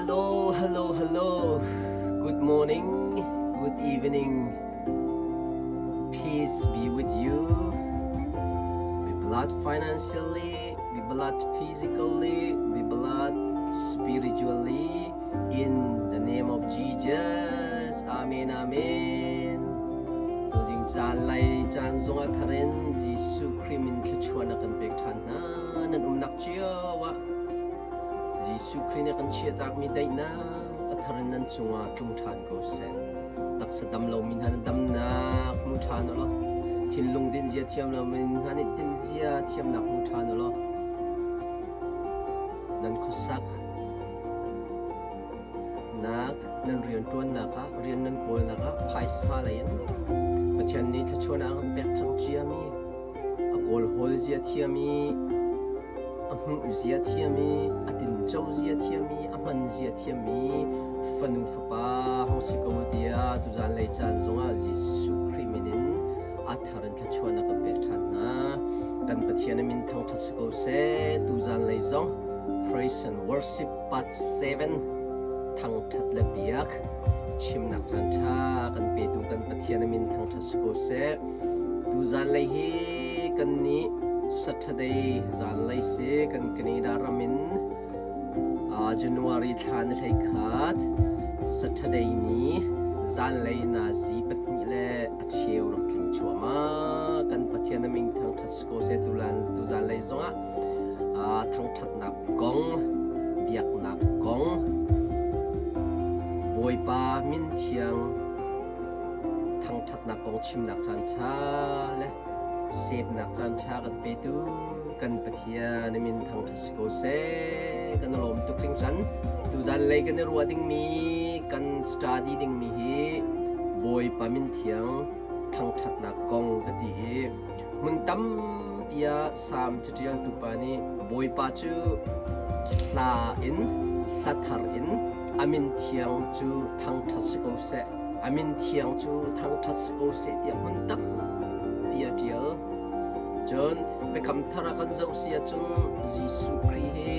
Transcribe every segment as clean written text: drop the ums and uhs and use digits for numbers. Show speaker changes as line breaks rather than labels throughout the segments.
Hello, hello, hello. Good morning, good evening. Peace be with you. Be blessed financially, be blessed physically, be blessed spiritually. In the name of Jesus. Amen, amen. Tuzing caan lai caan zong ah thar in Jesuh Khrih min thluachuahnak kan pek ṭhan hna. Nan umnak cio ah Jesuh Khrih nih a kan chiahtakmi daihnak a thar in nan cungah tlung ṭhan ko seh. Taksa dam lomi hna nan damnak hmu ṭhan u law thinlung dinzia thiam lomi hna nih dinzia thiamnak hmu ṭhan u law nan khuasak nak nan rianṭuannak ah rian nan kawlnak ah phaisa lei in Pathian nih thluachuahnak a kan pek cang ciami a kawlhawl zia thiam i a hmuh zia thiam i a tinco zia thiam i a hman zia thiammi fanu fapa hong si ko tiah tuzan lei caan zongah Jesuh Khrih min in a thar in thluachuahnak kan pek ṭhan hna. Kan Pathian a min thangṭhat si ko seh. Tuzan lei zong Praise and Worship Part 7 thangṭhat le biak chimnak caan ṭha kan petu kan Pathian a min thangṭhat si ko seh. Tuzan lei hi kan nih Saturday zanlei si kan Canada ram in January thla ni 11 Saturday ni zanlei nazi 2 le a cheu rak tling cuahmah. Kan Pathian a min thangṭhat si ko seh tuzan lei zongah thangṭhatnak kong, biaknak kong, Bawipa min thiang thangṭhatnak kong chimnak caanṭha le sepnak caanṭha kan petu kan Pathian a min thangṭhat si ko seh. Kan i lawm tuk hringhran. Tuzan lei kan i ruah dingmi, kan study dingmi hi Bawipa min thiang thangṭhatnak kong ka ti i hmun tampi ah Salm caṭialtu pa nih Bawipa cu hla in hla thar in a min thiang cu thangṭhat si ko seh, a min thiang cu thangṭhat si ko seh tiah hmun tampi a ṭial. Cun Biakam Thar ah kan zoh si ahcun Jesuh Khrih hi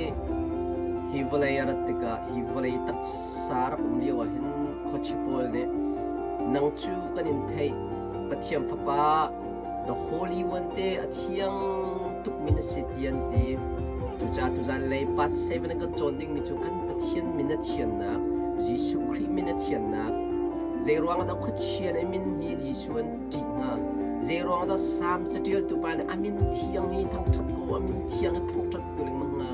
hi vawlei a rat tikah hi vawlei taksa rak um lio ah hin khuachi pawl nih nang cu kan in theih Pathian Fapa The Holy One te a thiang tukmi na si ti an ti. Cucaah tuzan lei part 7 in kan cawn dingmi cu kan Pathian min a thiannak, Jesuh Khrih min a thiannak, zeiruang ah dah khuachia nih min hi Jesuh an ṭih hnga? Zeiruang ah dah Salm caṭialtu pa nih a min thiang hi thangṭhat ko, a min thiang hi thangṭhat tu lengmang hnga?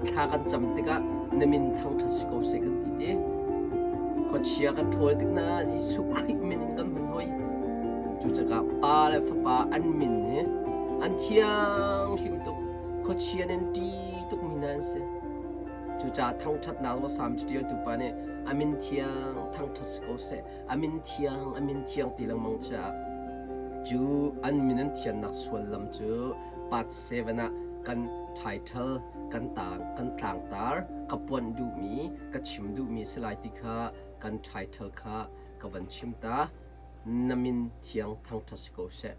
Thla kan cam tikah na min thangṭhat si ko seh kan ti te. Khuachia kan ṭhawl tik hna Jesuh Khrih min in kan hman hoi. Cucaah Pa le Fapa an min hi an thiang hlim tuk, khuachia nih an ṭih tukmi hna an si. Cucaah thangṭhatnak zong Salm caṭialtu pa nih a min thiang thangṭhat si ko seh, a min thiang, a min thiang ti lengmang caah cu an min an thiannak suallam cu part 7 ah kan title, kan tang, kan tlangtar, ka puanh duhmi, ka chim duhmi si lai ti kha kan title kha ka van chim ta. Na min thiang thangṭhat si ko seh.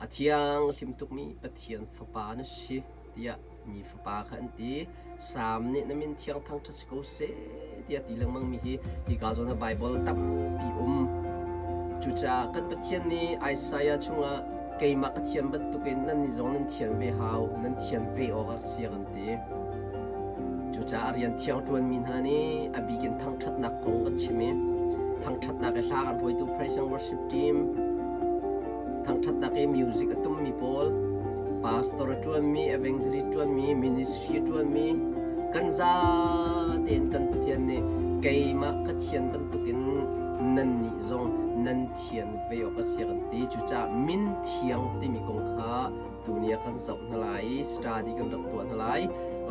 A thiang hlim tukmi Pathian Fapa na si tiah mi fapa kha an ti. Salm nih na min thiang thangṭhat si ko seh tiah ti lengmangmi hi hika zawn ah Baibal tampi um. Cucaah kan Pathian nih Isaiah chungah keimah ka thian bantukin nannih zong nan thian ve hau, nan thian ve awk a si a kan ti. Cucaah rian thiang ṭuanmi hna nih a bik in thangṭhatnak kong kan chim i thangṭhatnak i hla kan hruaitu praise and worship team, thangṭhatnak i music a tummi pawl, pastor a ṭuanmi, evangelist ṭuanmi, ministry a ṭuanmi, kan zatein kan Pathian nih keimah ka thian bantukin nannih zong nan thian ve awk a si a kan ti. Cucaah min thiang timi kong kha tuni ah kan zoh hna lai i study kan rak tuah hna lai.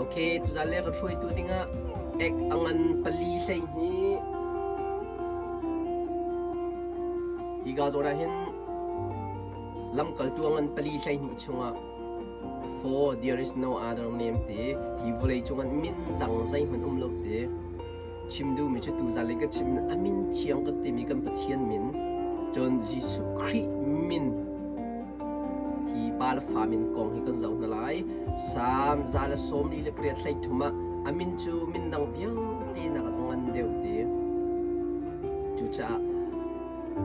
Okay, tuzan le kan hruaitu dingah ek a ngan 4 12 Hika zawn ah hin lamkaltu a ngan 4 12 chungah for there is no other name ti hi vawlei cungah min dang zeihmanh um lo ti chim duhmi cu tuzan le ka chim a min thiang kan timi kan Pathian min cun Jesuh Khrih min Hi pa le fa min kong hi kan zoh hna lai. Salm 148 ah. A min cu min dang vialte nakin a ngan deuh ti. Cucaah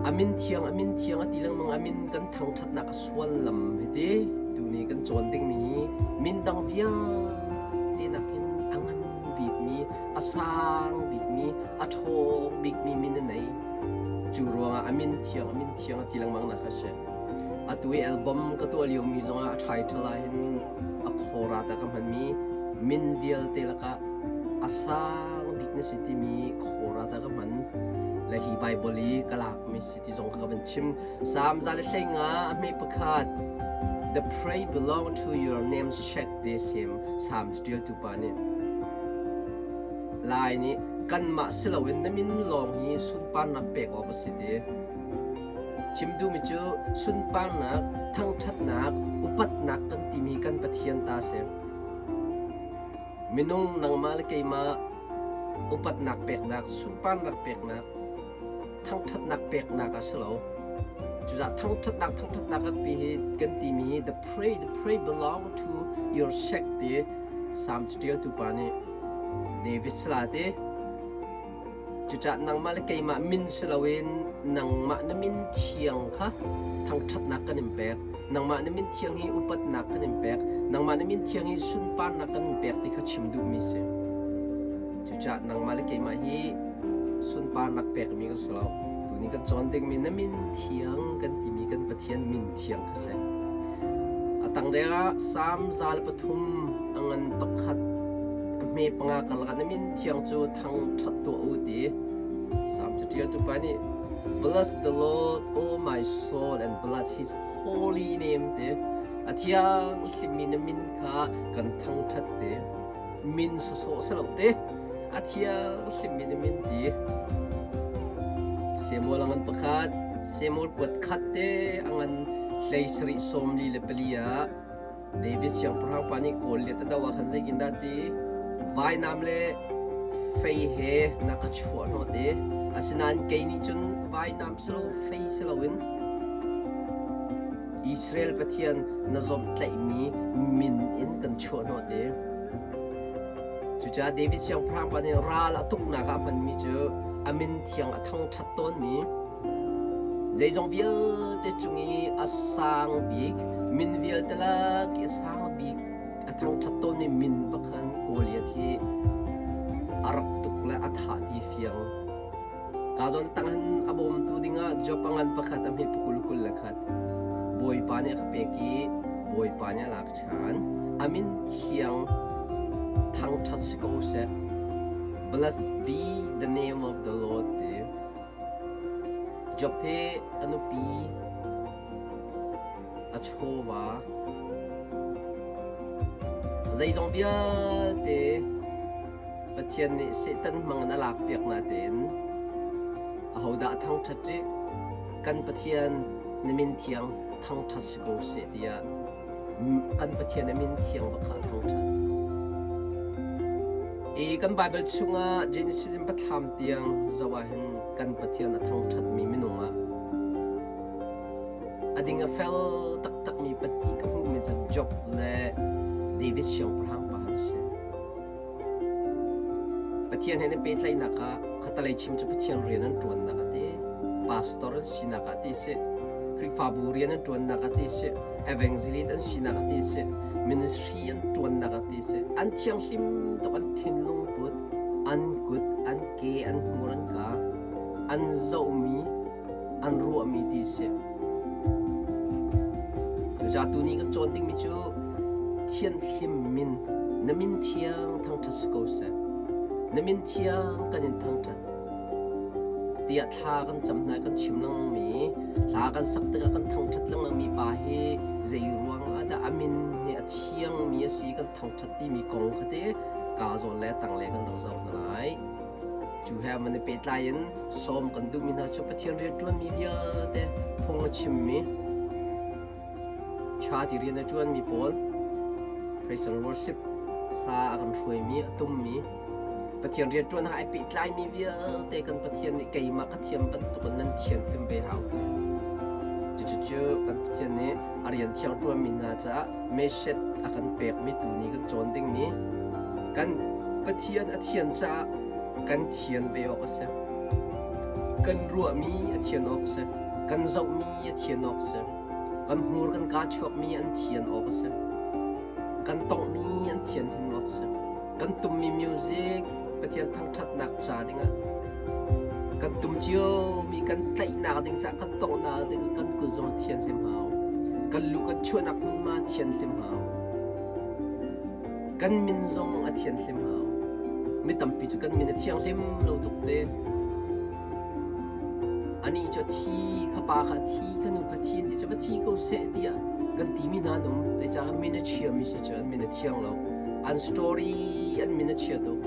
a min thiang, a min thiang a ti lengmang, a min kan thangṭhatnak a suallam hiti tuni kan cawn dingmi min dang vialte nakin a ngan bikmi, a sang bikmi, a ṭhawng bikmi min a nei. Cu ruangah a min thiang, a min thiang a ti lengmang nak a si. Atu i album ka tuah liomi zongah a title ahhin a khawrat ah ka hmanmi min vialte lakah a sang bik na si timi khawrat ah ka hman. Le hi Bible i ka lakmi si ti zong kha ka van chim. Salm 115 a hme pakhat The prey belong to your name check this him Salm ṭialtu pa nih Lai nih kanmah si loin na min lawng hi sunparnak pek awk a si ti. Chim duhmi cu sunparnak, thangṭhatnak, upatnak kan timi kan Pathian ta a si. Minung nangmah le keimah upatnak peknak, sunparnak peknak, thangṭhatnak peknak a si lo. Cucaah thangṭhatnak, thangṭhatnak kan pi hi kan timi hi the prey, the prey belong to your sect ti Salm caṭialtu pa nih David sala ti. Cucaah nangmah le keimah min si loin nangmah na min thiang kha thangṭhatnak kan in pek. Nangmah na min thiang hi upatnak kan in pek. Nangmah na min thiang hi sunparnak kan in pek ti kha chim duhmi si. Cucaah nangmah le keimah hi sunparnak pekmi kan si lo. Tuni kan cawn dingmi na min thiang kan timi kan Pathian min thiang kha si. A tang ah Salm 103 a ngan pakhat a hme panga karlak ah na min thiang cu thangṭhat tuah u ti Salm caṭialtu pa nih Bless the Lord, O my soul, and bless his holy name ti a thiang hlimmi na min kha kan thangṭhat ti min sawsawh si lo ti a thiang hlimmi na min ti Samuel a ngan pakhat Samuel kuat khat te a ngan hlei sarih sawm li le pali ah David siangpahrang pa nih kawl le tado ah khan zeitindah ti vainam le fei he na ka chuah hnawh te. Asinain kei nih cun vainam si lo fei si loin Israel Pathian na zawmhtlaihmi min in kan chuah hnawh te. Cucaah David siangpahrang pa nih ral a tuknak ah a hmanmi cu a min thiang a thangṭhat tawnmi Zeizong vialte cung i a sang bik, min vialte lak i a sang bik, a thangṭhat tawnmi min bakhan Goliath hi a rak tuk le a thah ti fiang. Ka zawn tang hin a bawmtu dingah Job a ngan pakhat a hme pakul kul le khat. Bawipa nih a ka pek i Bawipa nih a lak ṭhan. A min thiang thangṭhat si ko seh. Blessed be the name of the Lord ti. Job hi a nupi, a chawva, zeizong vialte Pathian nih Satan hmang in a lakpiak natein ahodah a thangṭhat rih? Kan Pathian na min thiang thangṭhat si ko seh tiah kan Pathian a min thiang bak kha a thangṭhat. I kan Baibal chungah Genesis in Pathlam tiang zoh ahhin kan Pathian a thangṭhatmi minung ah a ding a fel taktakmi pahnih ka hmuhmi cu Job le David siangpahrang pa an si. Pathian he nan pehtlaihnak ah khatalei chim cu Pathian rian an ṭuannak a ti, pastor an sinak ah ti si, Khrihfabu rian an ṭuannak ah ti si, evangelist an sinak ah ti si, ministry an ṭuannak ah ti si, an thianghlim tuk an thinlung put, an kut, an ke, an hmur, an ka, an zohmi, an ruahmi ti si. Cucaah tuni kan cawn dingmi cu thianhlim min, na min thiang thangṭhat si ko seh. Na min thiang kan in thangṭhat tiah thla kan cam hna kan chim lengmangmi, hla kan sak tikah kan thangṭhat lengmangmi pa hi zei ruang ah dah a min hi a thiangmi a si kan thangṭhat timi kong kha te kaa zawn le tang le kan rak zoh hna lai. Cu he man i pehtlai in sawm kan duhmi hna cu Pathian rianṭuanmi vialte phung a chimmi, ṭha ti rian a ṭuanmi pawl, praise and worship hla a kan hruaimi, a tummi, Pathian rianṭuan ah ai pehtlaimi vialte kan Pathian nih keimah ka thiam bantukin nan thianhlim ve hau. Cucu kan Pathian nih a rian thiang ṭuanmi hna caah message a kan pekmi tuni kan cawn dingmi kan. Pathian a thian caah kan thian ve awk a si. Kan ruahmi a thian awk a si. Kan zohmi a thian awk a si. Kan hmur kan kaa chuakmi an thian awk a si. Kan tonghmi an thian hrim awk a si. Kan tummi music Pathian thangṭhatnak ca dingah kan tum ciomi kan tlaihnak ding caah kan tonghnak ding kan kut zong a thianhlim hau. Kan lu kan chuahnak hmunhma thianhlim hau. Kan min zong a thianhlim hau. Mi tampi cu kan min a thianghlim lo tuk te. Anih cu a thi, kha pa kha a thi, kha nu kha thi an ti cu va thi ko seh tiah kan timi hna an um. Zeicah min a chiami si cu an min a thiang lo. An story an min a chia tuk.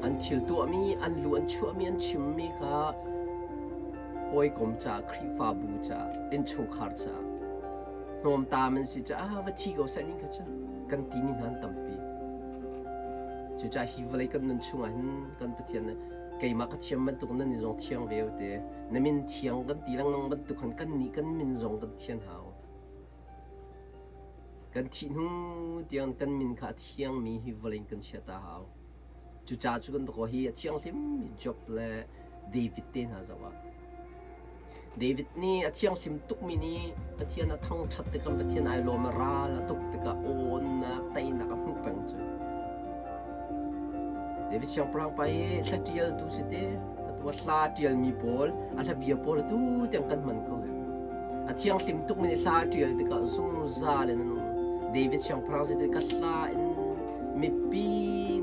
An thil tuahmi, an lu an chuahmi, an chimmi kha hawikom caah, Khrihfabu caah, innchungkhar caah hnawmtaam an si caah va thi ko seh ning kha cu kan timi hna an tampi. Cucaah hi vawlei kan nun chungah hin kan Pathian nih keimah ka thiam bantuk nan nih zong thiang ve te na min thiang kan ti lengmang bantuk khan kan nih kan min zong kan thian hau. Kan thih hnu tiang kan min kha a thiangmi hi vawlei in kan chia ta hau. Cucaah cu kan hi a thianghlimmi Job le David te hna zoh ah David nih a thianghlim tukmi nih Pathian a thangṭhat tikah Pathian ai lawm i ral a tuk tikah awnnak teinak a hmuh peng cu. David siangpahrang pa hi hla ṭialtu si te, atu a hla ṭialmi pawl, a hlabia pawl atu tiang kan hman ko he. A thianghlim tukmi nih hla ṭial tikah zungzal in an um. David siangpahrang si te ka hla in mipi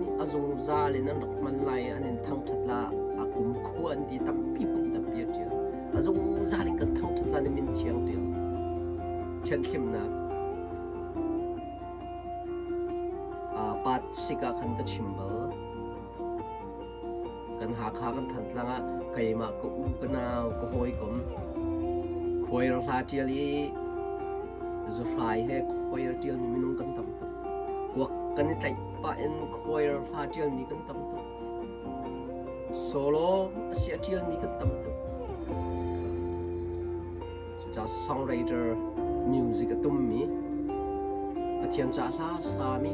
nih a zungzal in an rak hman lai i an in thangṭhat la a kumkhua an ti tampi hmun tampi a ṭial. A zungzal in kan thangṭhat la na min thiang ṭial. Thianhlimnak part sik ah khan ka chim bal. Kan Hakha kan Thantlang ah keimah ka u ka nau ka hawikom choir hla ṭial i zuhrai he choir ṭialmi minung kan tam tuk. Kuak kan i tlaih pah in choir hla ṭialmi kan tam tuk. Solo a si a ṭialmi kan tam tuk. Cucaah songwriter music a tummi, Pathian ca hla sami,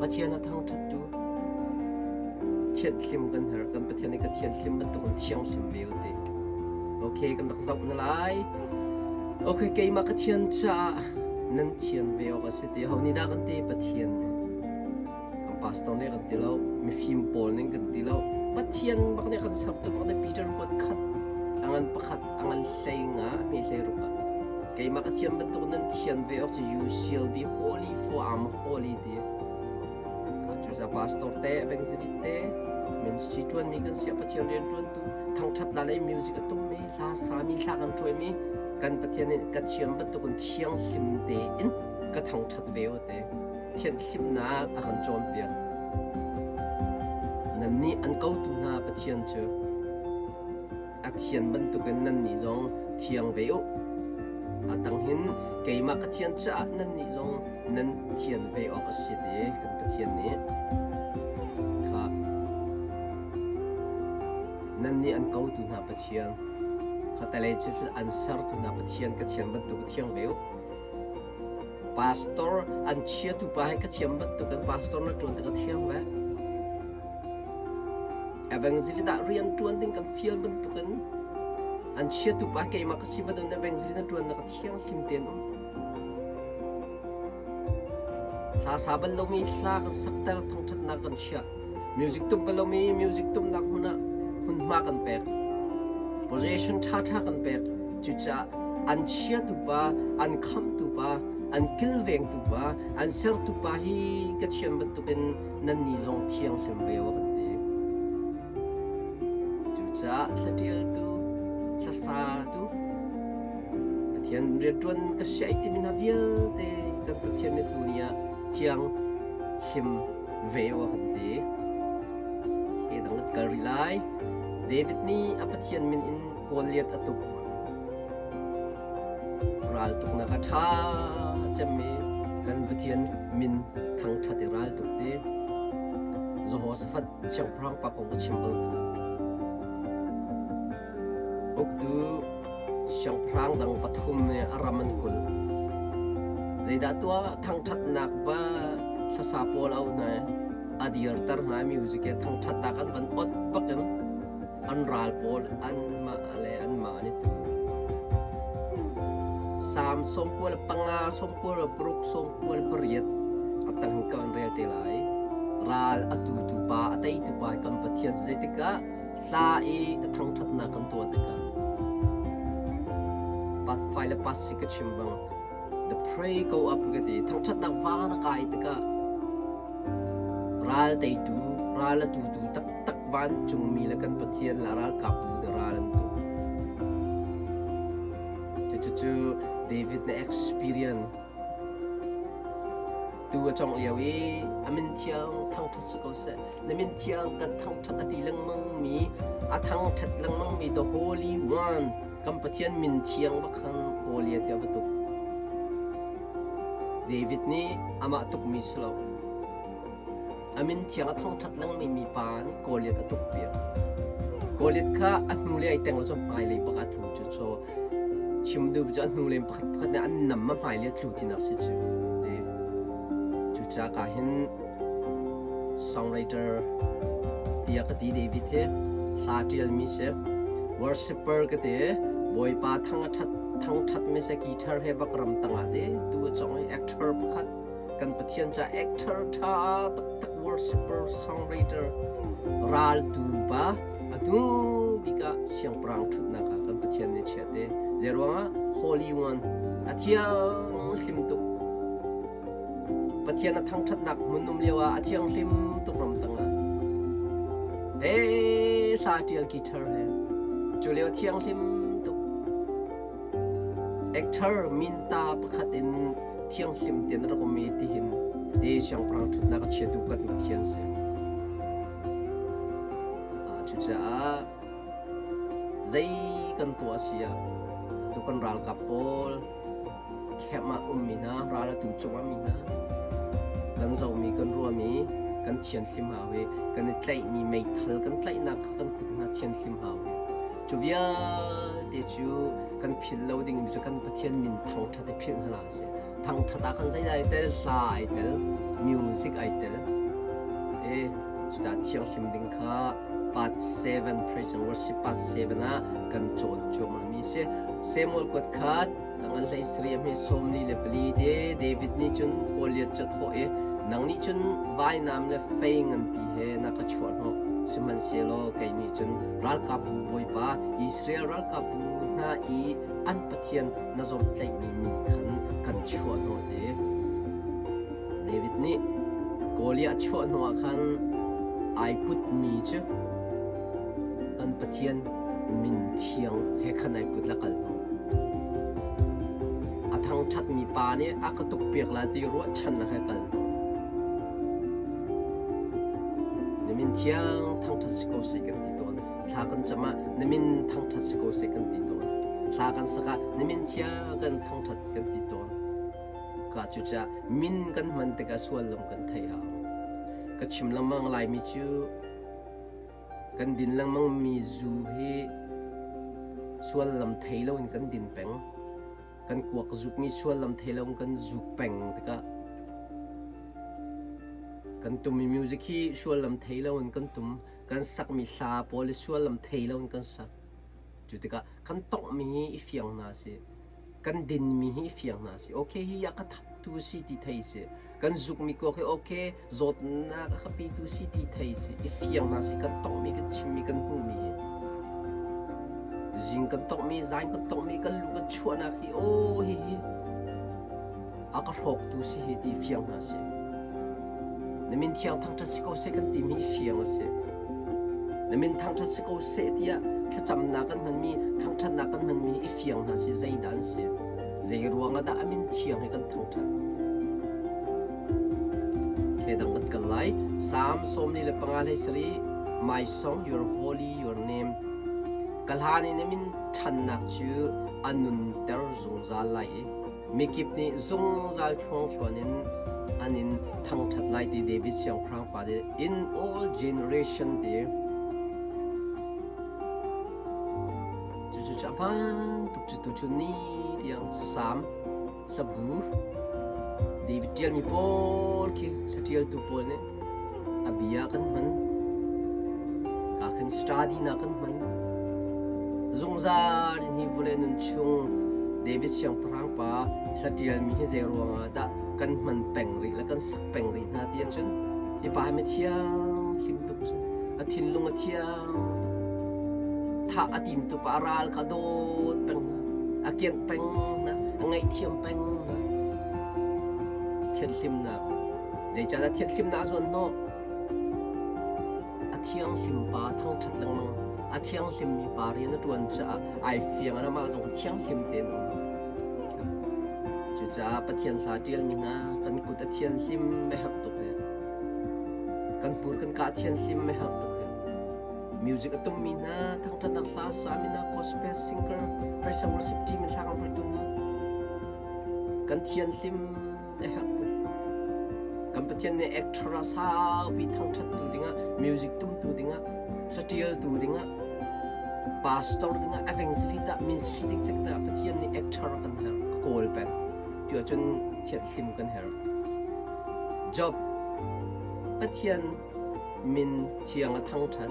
Pathian a thangṭhattu, thianhlim kan herh. Kan Pathian nih ka thianhlim bantukin thianghlim ve u ti. Okay, kan rak zoh na lai. Okay, keimah ka thian caah nan thian ve awk a si ti. Ho nih dah kan ti? Pathian nih. Kan pastor nih kan ti lo, mifim pawl nih kan ti lo. Pathian bak nih kan sertu bak nih Peter kuat khat, a ngan pakhat, a ngan hlei nga, hme hlei ruk ah. Keimah ka thian bantuk nan thian ve awk si, you shall be holy for I'm holy ti. Cucaah pastor te, evangelist te, ministry ṭuanmi kan si, Pathian rian ṭuantu, thangṭhat la lei music a tummi, hla sami, hla kan ṭuaimi, kan Pathian nih ka thiam bantukin thianghlim tein ka thangṭhat ve u te. Thianhlimnak a kan cawnpiak. Nannih an kotu hna Pathian cu a thian bantukin nannih zong thiang ve u. A tang hin keimah ka thian caah nannih zong nan thian ve awk a si ti kan Pathian nih kha nannih an kotu hna Pathian khatalei cu an sertu hna Pathian ka thian bantuk thiang ve u. Pastor an chiatu pa he ka thiam bantuk in pastor na ṭuan tik a thiang ve. Evangelist ah rian ṭuan ding kan fial bantukin an chiatu pa keimah ka si bantukin evangelist na ṭuan nak a thianghlim tein um. Hla sa bal lomi hla kan sakter thangṭhatnak kan chiah. Music tum bal lomi music tumnak hmun ah hmunhma kan pek. Position ṭhaṭha kan pek. Cucaah an chiatu pa, an khamhtu pa, an kilvengtu pa, an sertu pa hi ka thiam bantukin nannih zong thianghlim ve u kan ti. Cucaah thlaṭialtu, thlasatu, Pathian rianṭuan ka si ai timi hna vialte kan Pathian nih tuni ah thiang hlim ve u kan ti. Hi dang kan kal rih lai. David nih a Pathian min in Goliath a tuk. Raltuknak a ṭha cemmi kan Pathian min thangṭhat i raltuk ti. Jehoshaphat siangpahrang pa kong ka chim bal kha. Uktu siangpahrang dang pathum nih a ram an kulh. Zeidah tuah thangṭhatnak va hlasa pawl a auh hna i. A dirter hna i music he thangṭhatnak an van ot bakin an ral pawl anmah le anmah an i tu. Salm 95, 96, 98 a tang ka an rel te lai. Ral a tutu pa, a teitu pa kan Pathian zeitikah hla i a thangṭhatnak kan tuah tikah part 5 le part 6 ka chim bang the pray go up ka ti thangṭhatnak van a kai tikah ral teitu ral a tutu taktak vancungmi le kan Pathian le ralkapbu nih ral an tu. Cucu David na experience tu a cong lio i a min thiang thangṭhat si ko seh. Na min thiang kan thangṭhat a ti lengmang mi a thangṭhat lengmang mi the Holy One kan Pathian min thiang bak khan Goliath hi a va tuk. David nih amah tukmi si lo. A min thiang a thangṭhat lengmang mi pa nih Goliath a tukpiak. Goliath kha a hnulei ai teng lo cu hmailei bak ah a tlu cu so chim duh cu a hnulei pakhat pakhat nih an nam a hmailei a tlu tinak si cu. Ti. Cucaah ka hin songwriter tiah ka ti David hi hla ṭialmi si. Worshipper ka ti. Bawipa thang a ṭhat thangṭhat mi si guitar he bak ram tangah te tu a cong i actor pakhat kan Pathian ca actor ṭha taktak worshipper songwriter raltu pa a hnu bik ah siangpahrang ṭhutnak ah kan Pathian nih chiah te zeiruangah Holy One a thiang hlim tuk Pathian a thangṭhatnak hmun um lio ah a thianghlim tuk ram tangah he hla ṭial guitar he cu lio thianghlim tuk actor minta pakhat in thianghlim tein rak um i tihin te siangpahrang ṭhutnak a chiatu kan Pathian si. Cucaah zei kan tuah si ah atu kan ralkap pawl camp ah ummi hna ral atu cungah mi hna kan zohmi kan ruahmi kan thianhlim hau i kan i tlaihmi meithal kan tlaihnak kha kan kut hna thianhlim hau i cu vialte cu kan philh lo dingmi cu kan Pathian min thangṭhat i philh hna hlah sih. Thangṭhat ah khan zeidah ai tel? Hla ai tel, music ai tel. E, cucaah thianghlim ding kha part 7 praise and worship part 7 ah kan cawn cuahmah mi si. Samuel kuat khat angan hlei sari a hme sawmli le pali te David nih cun Goliath cu a thawh i nang nih cun vainam le fei nganpi he na ka chuah hnawh sihmanhsehlaw kei nih cun ralkapbu bawipa Israel ralkapbu hna i an Pathian na zawmhtlaihmi min khan kan chuah hnawh te. David nih Goliath chuah hnuah khan ai putmi cu kan Pathian min thiang he khan ai put la kal hnu. A thangṭhatmi pa nih a ka tukpiak la ti ruahchannak he kal hnu. Na min thiang thangṭhat si ko seh kan ti tawn. Thla kan cam ah na min thangṭhat si ko seh kan ti tawn. Thla kan sak ah na min thiang kan thangṭhat kan ti tawn. Ka cucaah min kan hman tikah suallam kan thei hau. Ka chim lengmang laimi cu kan din lengmang mi zu hi suallam thei loin kan din peng. Kan kuak zukmi suallam thei loin kan zuk peng tikah kan tummi music hi suallam thei loin kan tum. Kan sakmi hla pawl hi suallam thei loin kan sak. Cu tikah kan tonghmi hi i fiang hna sih. Kan dinmi hi i fiang hna sih. Okay hi a ka thattu si ti thei si. Kan zukmi kuak hi okay zawtnak a ka petu si ti thei si. I fiang hna sih kan tonghmi kan chimmi kan hmuhmi hi. Zing kan tonghmi, zain kan tonghmi, kan lu kan chuahnak hi aw hi hi a ka hrawktu si hi ti fiang hna sih. Na min thiang thangṭhat si ko seh kan timi hi fiang a si. Na min thangṭhat si ko seh tiah thlacamnak kan hmanmi, thangṭhatnak kan hmanmi hi i fiang hna sih zeidah an si. Zei ruangah dah a min thiang hi kan thangṭhat. Okay, dang kan kal lai. Psalm 45 hlei sarih My song, your holy, your name. Ka hlan i na min ṭhannak cu a nunter zungzal lai i Mikip nih zungzal thluangthluan in an in thangṭhat lai ti David siangpahrang pa nih in all generation ti cucu cu a hmaan tuk cu tuchun ni tiang Salm hlabu David ṭialmi pawl khi hla ṭialtu pawl nih A bia kan hman. Ka khin study na kan hman. Zungzal in hi vawlei nun chung David siangpahrang pa hla ṭialmi hi zei ruangah dah kan hman peng rih le kan sak peng rih hna ti ahcun hi pa hi mi thianghlim tuk a si. A thinlung a thiang tuk. Thah a tim tu pa a ral kha a dawt peng hna. A kianh peng hna. A ngaihthiam peng hna. Thianhlimnak. Zeicahtiah thianhlimnak a zuan hnawh. A thianghlim pa thangṭhat lengmang. A thianghlimmi pa rian a ṭuan caah ai fiang in amah zong thianghlim tein a um. Cucaah Pathian hla ṭialmi hna kan kut a thianhlim a herh tuk hi. Kan hmur kan kaa thianhlim a herh tuk hi. Music a tummi hna, thangṭhatnak hla sami hna, gospel singer, praise and worship team in hla kan hruaitu hna, kan thianhlim a herh tuk. Kan Pathian nih actor ah saupi thangṭhattu dingah, music tumtu dingah, hlaṭialtu dingah, pastor dingah, evangelist ah, ministry ding cek ah Pathian nih actor kan herh, a kawl peng. Tu ahcun thianhlim kan herh. Job Pathian min thiang a thangṭhat.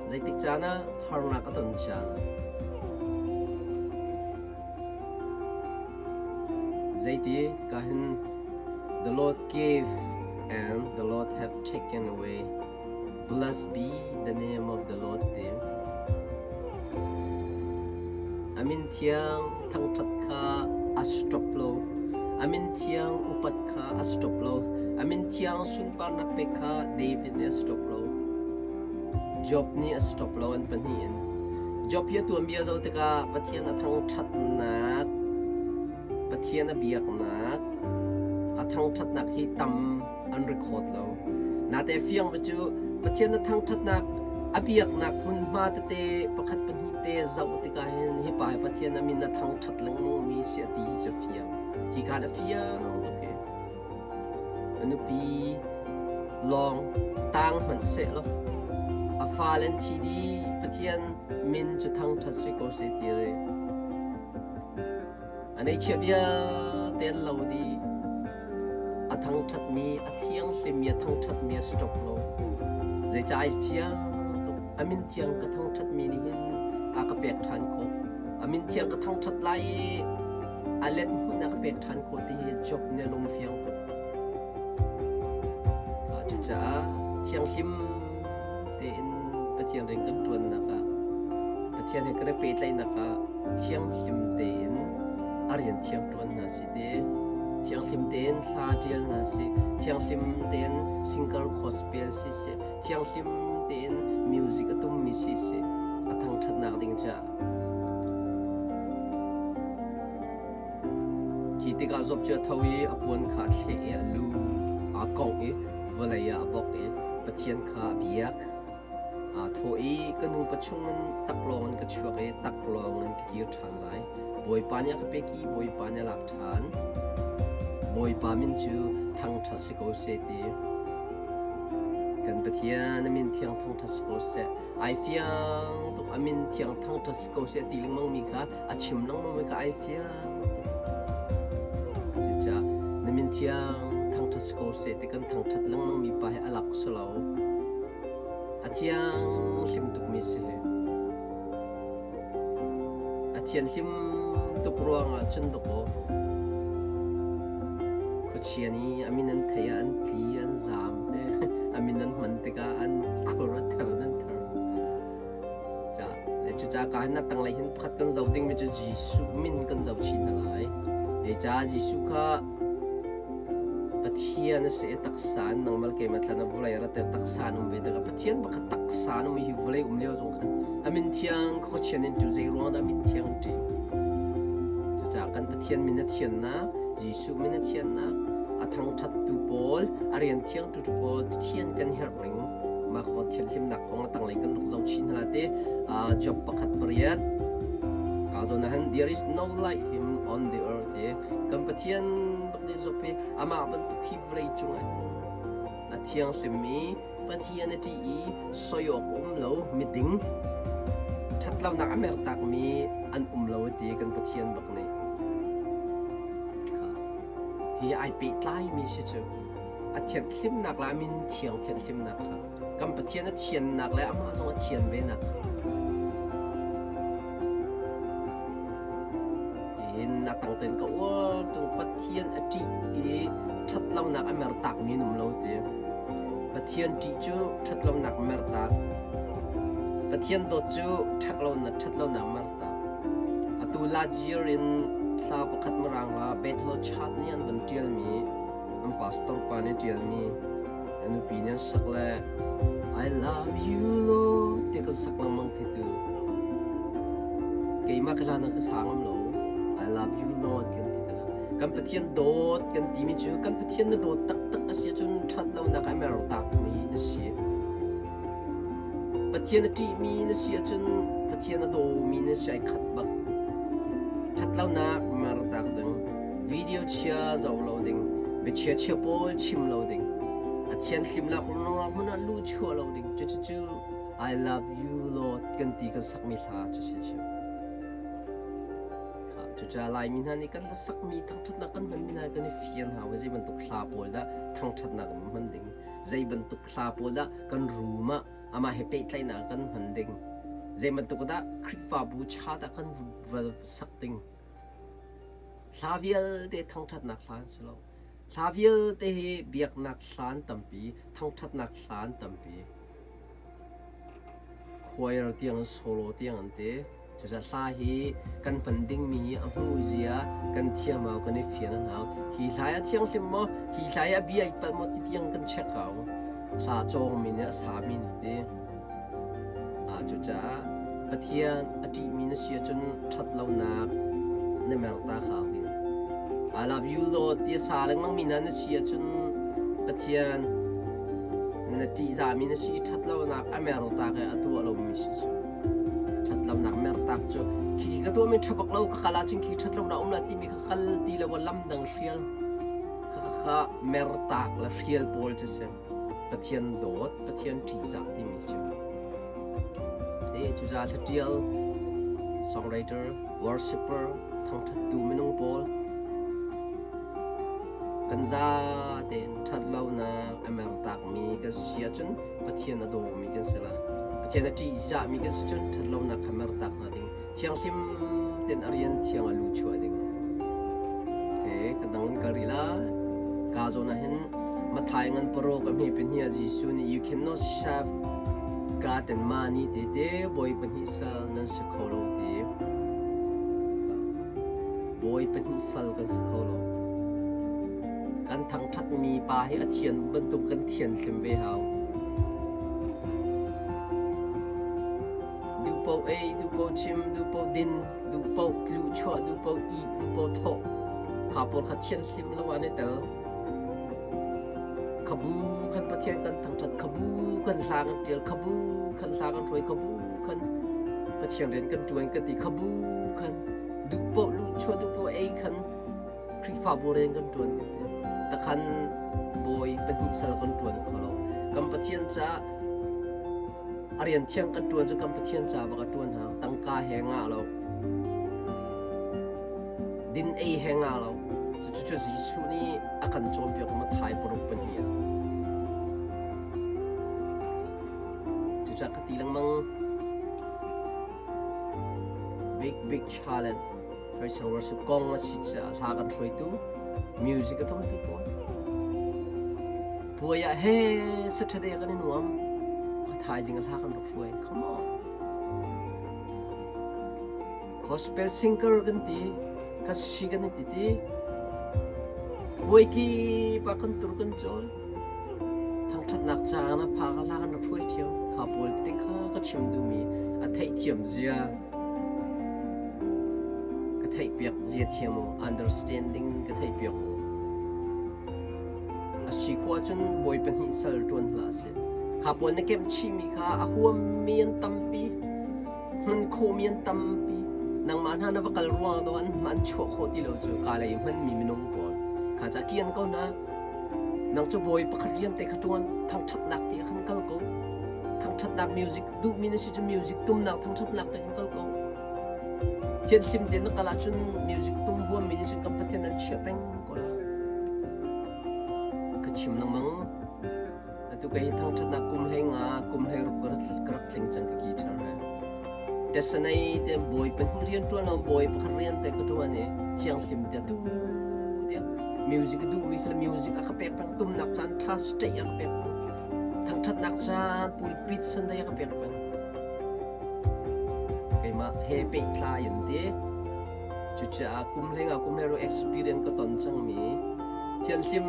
Zeitik caan ah harnak a ton caan. Zeiti ka hin The Lord gave and the Lord have taken away. Blessed be the name of the Lord ti. A min thiang thangṭhat kha a stop lo. A min thiang upat kha a stop lo. A min thiang sunparnak pek kha David nih a stop lo. Job nih a stop lo an pahnih in. Job hi a tuanbia zoh tikah Pathian a thangṭhatnak, Pathian a biaknak, a thangṭhatnak hi tam an record lo. Nate fiang va cu Pathian a thangṭhatnak, a biaknak hmunhma tete pakhat pahnih te zoh tikah hin hi pa hi Pathian a min a thangṭhat lengmangmi si a ti hi cu fiang. Hi kaan a fiang tuk hi. A nupi lawng tang hmanh sehlaw a fale an thi dih. Pathian min cu thangṭhat si ko seh ti re. A neihchiah vialte an lo dih. A thangṭhatmi, a thianghlimmi, a thangṭhatmi a stop lo. Zeicah ai fiang tuk. A min thiang ka thangṭhatmi nih hin a ka pek ṭhan khawh. A min thiang ka thangṭhat lai i a let hnih na ka pek ṭhan khawh ti hi Job nih a lung fiang tuk. Cucaah thianghlim tein Pathian rian kan ṭuannak ah Pathian he kan i pehtlaihnak ah thianghlim tein a rian thiang ṭuan hna si ti. Thianghlim tein hla ṭial hna si, thianghlim tein singer gospel si seh, thianghlim tein music a tummi si seh, a thangṭhatnak ding caah Khi tikah Job cu a tho i a puan kha a thleh i a lu aa kongh i vawlei ah a bawk i Pathian kha a biak. Aa thawh i, Ka nupa chungin taklawng in ka chuak i taklawng in ka kir ṭhan lai. Bawipa nih a ka pek i Bawipa nih a lak ṭhan. Bawipa min cu thangṭhat si ko seh ti. Kan Pathian a min thiang thangṭhat si ko seh. Ai fiang tuk a min thiang thangṭhat si ko seh a ti lengmangmi kha a chim lengmangmi kha ai fiang tuk. Cucaah na min thiang thangṭhat si ko seh ti kan thangṭhat lengmangmi pa hi a lak si lo. A thiang hlim tukmi si hi. A thianhlim tuk ruangah cun dawkaw khuachia nih a min an theih ah an tli an zaam te a min an hman tikah an khur a ther an ther. Ca le cucaah ka hin a tanglei hin pakhat kan zoh dingmi cu Jesuh min kan zoh chih hna lai. Zeicah Jesuh kha Pathian a si i taksa in nangmal keimah tlan ah vawlei a rat i taksa an um ve tikah Pathian bak kha taksa an um i hi vawlei um lio zong khan a min thiang khuachian in ṭu zei ruangah dah a min thiang an ṭih. Cucaah kan Pathian min a thiannak, Jesuh min a thiannak, a thangṭhattu pawl, a rian thiangtu pawl thian kan herh ning mah kong thianhlimnak kong a tanglei kan rak zoh chin hna te Job pakhat pariat ka zawn ah hin there is no like him on the earth ti kan Pathian bak nih Job hi amah bantuk hi vawlei cungah a thianghlim i Pathian a ṭih i soi awk um lo miding ṭhatlonak a mertakmi an um lo ti kan Pathian bak nih hi ai pehtlaimi si cu. A thianhlimnak le a min thiang thianhlimnak kha kan Pathian a thiannak le amah zong a thian venak kha Hin a tang ten ka uar tung Pathian a ṭih i ṭhatlonak a mertakmi an um lo ti. Pathian ṭih cu ṭhatlonak mertak. Pathian dawt cu ṭhatlonak ṭhatlonak mertak. Atu last year in thla pakhat mirang ah Bethel Church nih an van ṭialmi an pastor pa nih ṭialmi a nupi nih an sak le I love you Lord ti kan sak lengmang khi tu keimah ka hlan ah ka sa ngam lo I love you Lord kan ti tala kan Pathian dawt kan timi cu kan Pathian na dawt taktak a si ahcun ṭhat lonak a mer takmi na si Pathian a ṭihmi na si ahcun Pathian a dawmi na si ai khat bak ṭhat lonak mer tak ding video chia zoh lo ding, biachia chia pawl chim lo ding, a thianhlimnak hmun ah luh chuah lo ding. Cucu I love you Lord kan ti kan sakmi hla cu si cu. Cucaah Laimi hna nih kan hla sakmi thangṭhatnak kan hmanmi hna kan i fian hau. Zei bantuk hla pawl dah thangṭhatnak kan hman ding, zei bantuk hla pawl dah kan room ah amah he pehtlaihnak kan hman ding, zei bantuk dah Khrihfabu cha dah kan va sak ding. Hla vialte thangṭhatnak hla an si lo. Hla vialte hi biaknak hla an tampi, thangṭhatnak hla an tampi. Choir tiang solo tiang an ti. Cucaah hla hi kan hman dingmi hi a hmuh zia kan thiam hau, kan i fian an hau. Hi hla hi a thianghlim maw? Hi hla hi a bia i palh maw ti tiang kan check hau. Hla cawngmi nih a sami nih ti. Cucaah Pathian a ṭihmi na si ahcun ṭhatlonak na merta kha hi. I love you Lord ti a sa lengmangmi hna na si ahcun Pathian na ṭihzahmi na si i ṭhatlonak a mertak i a tuah lomi si cu. Ṭhatlonak mertak cu khi ka tuahmi ṭha bak lo ka kal ahcun khi ṭhatlonak um la timi kha kal ti lo lam dang hrial kha kha mertak le hrial pawl cu si. Pathian dawt, Pathian ṭihzah timi cu. Te cuza hlatial, songwriter, worshipper, thangṭhattu minung pawl kan za tein ṭhatlonak a mertakmi kan si ahcun Pathian a dawmi kan si la. Pathian a ṭihzahmi kan si cun ṭhatlonak kha mertak hna ding. Thianghlim tein a rian thiang a lu chuah ding. Okay, ka dang in kal rih lai. Ka zawn ah hin Mathai ngan paruk a hme pahnih ah Jesuh nih you cannot serve God and money te te bawi pahnih sal nan si kho lo ti. Bawi pahnih sal kan si kho lo. Kan thangṭhatmi pa hi a thian bantuk kan thian hlim ve hau. Duh paoh ei, duh paoh chim, duh paoh din, duh paoh tluhchuah, duh paoh ih, duh paoh thawh. Kha pawl kha thianhlim lo ah an i tel. Khabu khan Pathian kan thangṭhat, khabu khan hla kan ṭial, khabu khan hla kan hruai, khabu khan Pathian rian kan ṭuan kan ti, khabu khan duh paoh luhchuah, duh paoh ei khan Khrihfabu rian kan ṭuan kan ti. Takhan bawi pahnih sal kan ṭuan kho lo. Kan Pathian caah A rian thiang kan ṭuan cu kan Pathian ca bak a ṭuan hna. Tangka he ngah lo. Din ei he ngah lo. Cucu Jesuh nih a kan cawnpiak Matthai paruk pahnih ah. Cucaah ka ti lengmang. Big big challenge. Praise and worship kong a si caah hla kan hruaitu music a thawngtu pawl puai ah he Saturday kan i nuam a thaizing hla kan rak hruai come on gospel singer kan ti ka si kan ti ti puai ki pa kan tur kan cawl thangthatnak caan a pha ka hla kan rak hruai thiam kha pawl te kha ka chim duhmi a theihthiam zia Ka theihpiak zia thiam u, understanding ka theihpiak u. A si khawh ahcun bawi pahnih sal ṭuan hlah sih. Kha pawl na kemh chihmi kha a huammi an tampi, hman khawhmi an tampi. Nangmah hna na va kal ruang ah an an chuah khawh ti lo cu ka lei hmanmi minung pawl. Kha ca kian ko hna. Nang cu bawi pakhat rian te kha ṭuan, thangṭhatnak ti ah khan kal ko. Thangṭhatnak music duhmi na si cu music tumnak thangṭhatnak te kan kal ko. Thianhlim te na kal ahcun music tum huammi nih cun kan Pathian an chiah peng ko la. ka chim lengmang. Atu ka hi thangṭhatnak kum hlei nga, kum hlei ruk ka rak tling cang ka guitar he. Tesanei te bawi pahnih rian ṭuan lo bawi pakhat rian te ka ṭuan i thianghlim te tu te music a duhmi sila music a ka pek peng tumnak caan ṭha state a ka pek peng thangṭhatnak caan pulpit Sunday a ka pek peng keimah he pehtlai in ti Cucaah kum hlei nga kum hlei ruk experience ka ton cangmi thianhlim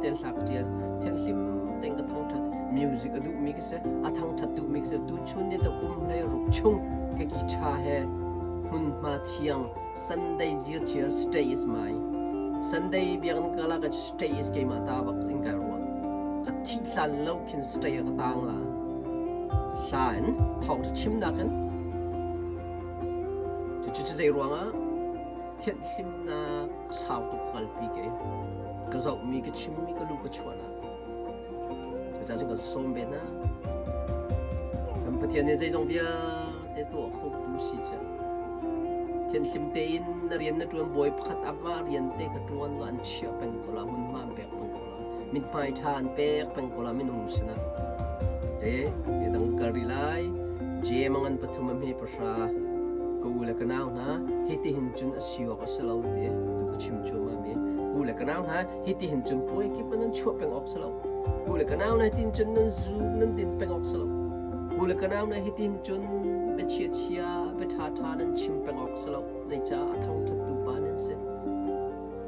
tein hla ka ṭial, thianhlim tein ka thangṭhat. Music a duhmi ka si, a thangṭhat duhmi ka si. Tuchun ni to kum hlei ruk chung ka guitar he hmunhma thiang Sunday zirchiar stay is my Sunday biakinn kal ah ka stay is keimah ta bak in kai ruah. Ka thih hlan lo khin stay ah ka tang la. Hla in thawngṭha chimnak in Cucu zei ruangah thianhhlimnak sau tuk kalpi ke ka zohmi ka chimmi ka lu ka chuahnak cucaah cun ka sawm ve hna. Kan Pathian nih zeizong vialte tuah khotu si cu thianhlim tein na rian na ṭuan bawi pakhat amah rian te kha ṭuan law an chiah peng ko la hmunhma an pek peng ko la mithmai ṭha an pek peng ko la minung sinah te dang kal rih lai Jem a ngan pathum a hme pahra ka u le ka nau hna hitihin cun a si awk a si lo ti tu ka chim cuahmah mi u le ka nau hna hitihin cun puai kip ah nan chuah peng awk si lo u le ka nau hna hitin cun nan zu nan din peng awk si lo u le ka nau hna hitin cun bia chia chia bia ṭha ṭha nan chim peng awk si lo zeicah a thangṭhattu pa nan si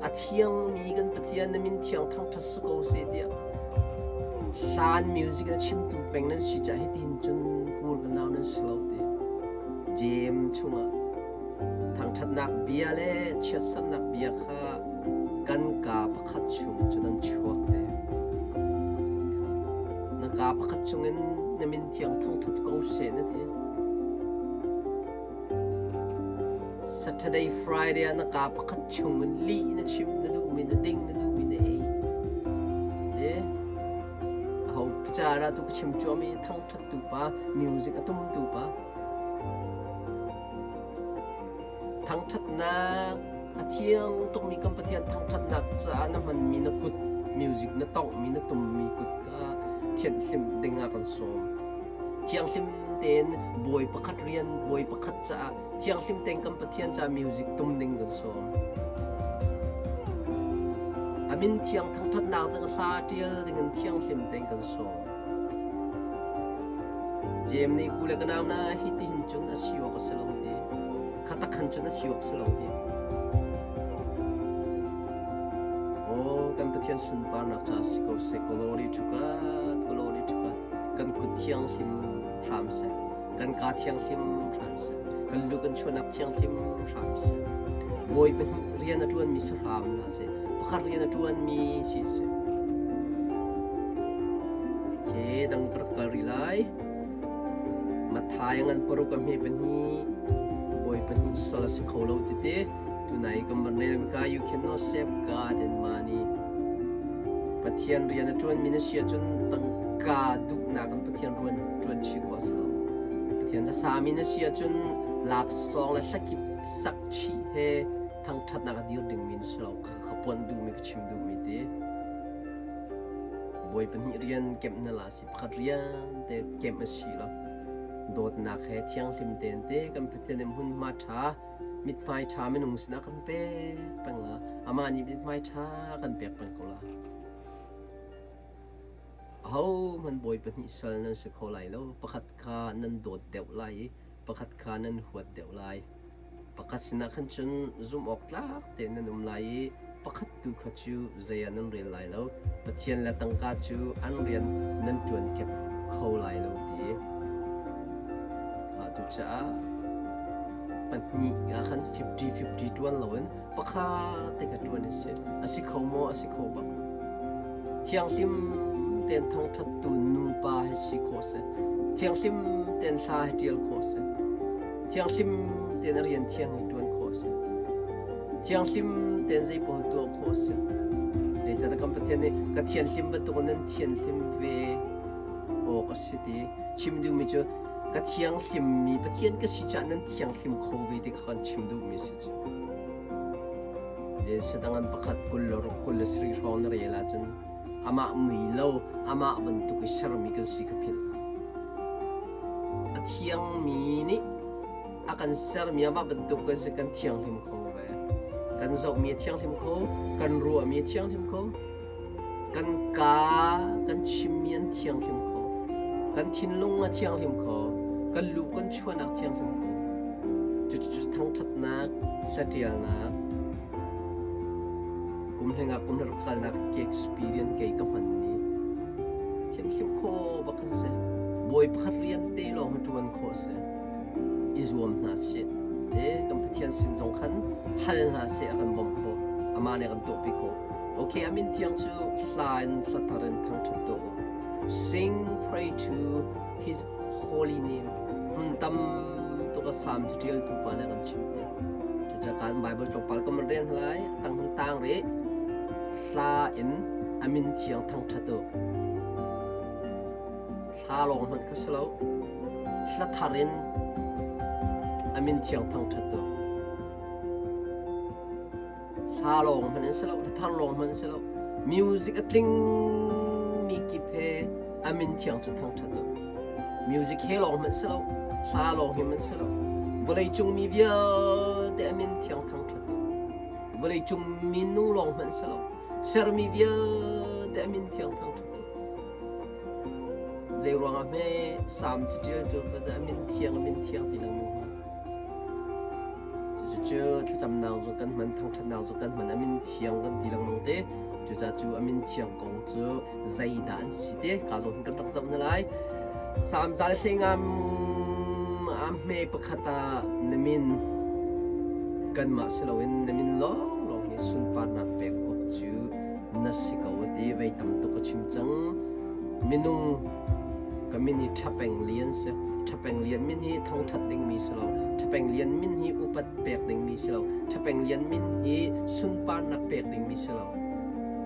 A thiangmi kan Pathian na min thiang thangṭhat si ko seh tiah hlan music na chimtu peng nan si caah hitihin cun hmur ka nau nan si lo ti. Jeim chungah thangṭhatnak bia le chiatserhnak bia kha kan kaa pakhat chung cun an chuak te. Na kaa pakhat chungin na min thiang thangṭhat ko seh na ti. Saturday, Friday ah na kaa pakhat chung in lih na chim na duhmi na ding na duhmi na ei. Eh, aho ca dah tu ka chim cuahmi thangṭhat tu pa, music a tum tu pa. Thangṭhatnak a thiang tukmi kan Pathian thangṭhatnak caah na hmanmi na kut music na tonghmi na tummi kut ka thianhhlimh ding ah kan sawm. Thianghlim tein bawi pakhat rian, bawi pakhat caah thianghlim tein kan Pathian caah music tum ding kan sawm. A min thiang thangṭhatnak cu hla ṭial ding in thianghlim tein kan sawm. Jeim nih ku le ka nau na hi ti hin cun a si awk a si lo ti. Khatak khan cun a si awk si lo ti. Aw, kan Pathian sunparnak caah si ko seh. Glory to God, glory to God. Kan kut thianghlim hram seh. Kan kaa thianghlim hram seh. Kan lu kan chuahnak thianghlim hram seh. Bawi pahnih rian a ṭuanmi si hram hna seh. Pakhat rian a ṭuanmi si seh. Okay, dang ka rak kal rih lai. Matthai ngan paruk a hme pahnih bawi pahnih sal a si kho lo tete. Tunai kan van rel mi kha you cannot save God and money. Pathian rian a ṭuanmi na si ahcun tangka duhnak in Pathian ruan ṭuan chih khawh a si lo. Pathian la sami na si ahcun lapsawng le hlakip sak chih he thangṭhatnak a dir dingmi na si lo. Ka puan duhmi ka chim duhmi te. Bawi pahnih rian kemh na la si pakhat rian te kemh a si lo. Dawtnak he thianghlim tein te kan Pathian in hmunhma ṭha mithmai ṭha minung sinah kan pek peng la amah nih mithmai ṭha kan pek peng ko la ahohmanh bawi pahnih sal nan si kho lai lo pakhat kha nan dawt deuh lai i pakhat kha nan huat deuh lai pakhat sinah khan cun zumh awk tlak tein nan um lai i pakhat tu kha cu zei ah nan rel lai lo Pathian le tangka cu an rian nan ṭuan kep kho lai lo ti Cucaah pahnih ah khan 50-50 ṭuan loin pakhat te kha ṭuan a si. A si kho maw? A si kho bak. Thianghlim tein thangṭhattu nupa he si khawh a si. Thianghlim tein hla he ṭial khawh a si. Thianghlim tein a rian thiang he ṭuan khawh a si. Thianghlim tein zeipaoh tuah khawh a si. Zeicahtiah kan Pathian nih ka thianhlim bantukin nan thianhlim ve awk a si ti chim duhmi cu ka thianghlimmi Pathian ka si caah nan thianghlim kho ve ti kha kan chim duhmi a si cu. Jesuh dang an pakhat 26 kul le sarih hrawng na rel ahcun Amah mui lo, amah bantuk i sermi kan si kha philh. A thiangmi nih a kan sermi amah bantuk kan si kan thianghlim kho ve. Kan zohmi a thianghlim kho, kan ruahmi a thianghlim kho, kan kaa kan chimmi an thianghlim kho, kan thinlung a thianghlim kho, kan lu kan chuahnak thianghlim kho. Cucu thangṭhatnak, hlatialnak, kum hlengah kum rak kalnak ke experience kei ka hmanmi thianghlim kho bak kan si. Bawi pakhat rian te lawng hi ṭuan khawh si. I zuam hna sih. Te kan Pathian sin zong khan hal hna seh a kan bawmh khawh. Amah nih a kan tuahpi khawh. Okay, a min thiang cu hla in hla thar in thangṭhat tuah u. Sing pray to his holy name. Hmun tam tuk a sam cu ṭialtu pa nih a kan chimh piak. Cucaah kan Bible tlawmpal kan van rel lai. A tang hun tang rih. Hla in a min thiang thangṭhat u. Hla lawng hmanh kha si lo. Hla thar in a min thiang thangṭhat u. Hla lawng hmanh in si lo, thar lawng hmanh si lo. Music a tling mi kip he a min thiang cu thangṭhat u. Music he lawng hmanh si lo, hla lawng he hmanh si lo. Vawleicung mi vialte a min thiang thangṭhat u. Vawleicung minung lawng hmanh si lo, sermi vialte a min thiang thangṭhat u. Zei ruangah hme Salm caṭialtu a min thiang, a min thiang ti lengmang hnga? Cucu thlacamnak zong kan hman, thangṭhatnak zong kan hman, a min thiang kan ti lengmang te. Cucaah cu a min thiang kong cu zeidah an si te ka zong hin kan rak zoh hna lai. Salm zal hlengam a hme pakhat ah na min kanmah si loin na min lawnglawng hi sunparnak pek awk cu na si ko a ti. Vei tam tuk a chim cang. Minung ka min hi Ṭhapeng Lian si. Ṭhapeng Lian min hi thangṭhat dingmi si lo. Ṭhapeng Lian min hi upat pek dingmi si lo. Ṭhapeng Lian min hi sunparnak pek dingmi si lo.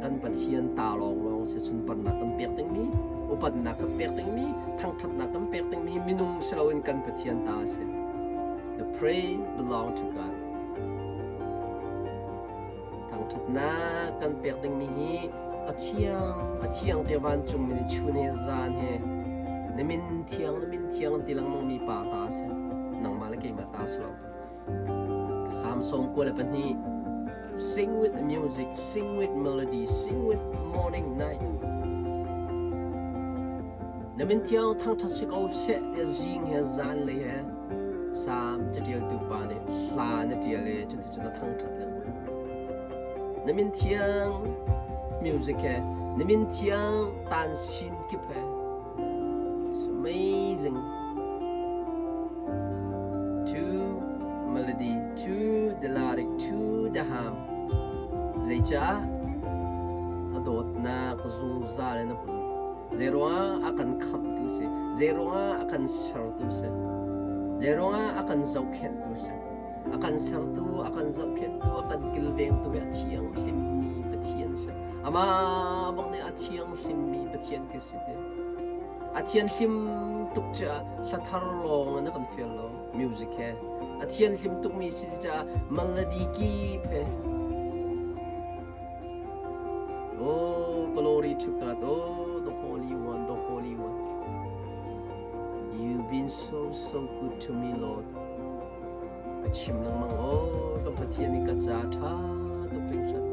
Kan Pathian ta lawnglawng si sunparnak kan pek dingmi, upatnak kan pek dingmi, thangṭhatnak kan pek dingmi hi minung si loin kan Pathian ta a si. The praise belong to God. Thangṭhatnak kan pek dingmi hi a thiang, a thiang te vancung min chun he zan he na min thiang, na min thiang an ti lengmang mi pa ta a si. Nangmah le keimah ta si lo. Psalm 92 Sing with music, sing with melody, sing with morning night. Na min thiang thangṭhat si ko seh tiah zing he zan lei he Salm caṭialtu pa nih hla na ṭial i cuticun a thangṭhat lengmang. Na min thiang music he, na min thiang tan sin kip he. It's amazing. To melody, to the lyric, to the ham. Zeicah a dawtnak zungzal in a hmun. Zeiruangah a kan khamhtu si, zeiruangah a kan sertu si, zeiruangah a kan zohkhenhtu si. A kan sertu, a kan zohkhenhtu, a kan kilvengtu hi a thianghlimmi Pathian si. Amah bang nih a thianghlimmi Pathian ka si ti. A thianhlim tuk caah hla thar lawng in a kan fial lo, music he. A thianhlim tukmi si caah melody kip he Oh, glory to God. Oh, the Holy One, the Holy One. You've been so, so good to me, Lord. Ka chim lengmang, oh, ka Pathian i ka ca ṭha tuk hringhran.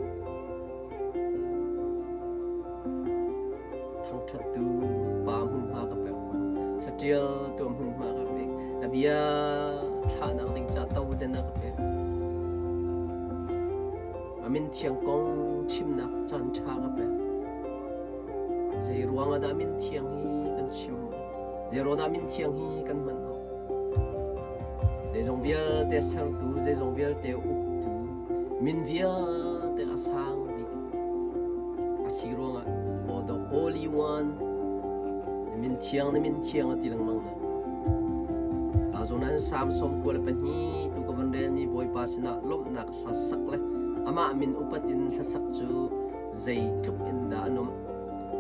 Thangṭhattu pa hmunhma ka pek. Hlatial tu hmunhma ka pek. Na bia thlahnak ding ca to den a ka pek. A min thiang kong chimnak caanṭha ka pek. Zei ruangah dah min thiang hi kan chim? Zei ruangah dah min thiang hi kan hman awk? Zeizong vialte sertu, zeizong vialte uktu, min vialte a sang bik a si ruangah oh the Holy One, na min thiang, na min thiang a ti lengmang na. Ka zawn an Salm 92 tu ka van relmi Bawipa sinah lawmhnak hlasak le amah min upat in hlasak cu zeitluk in dah a nuamh.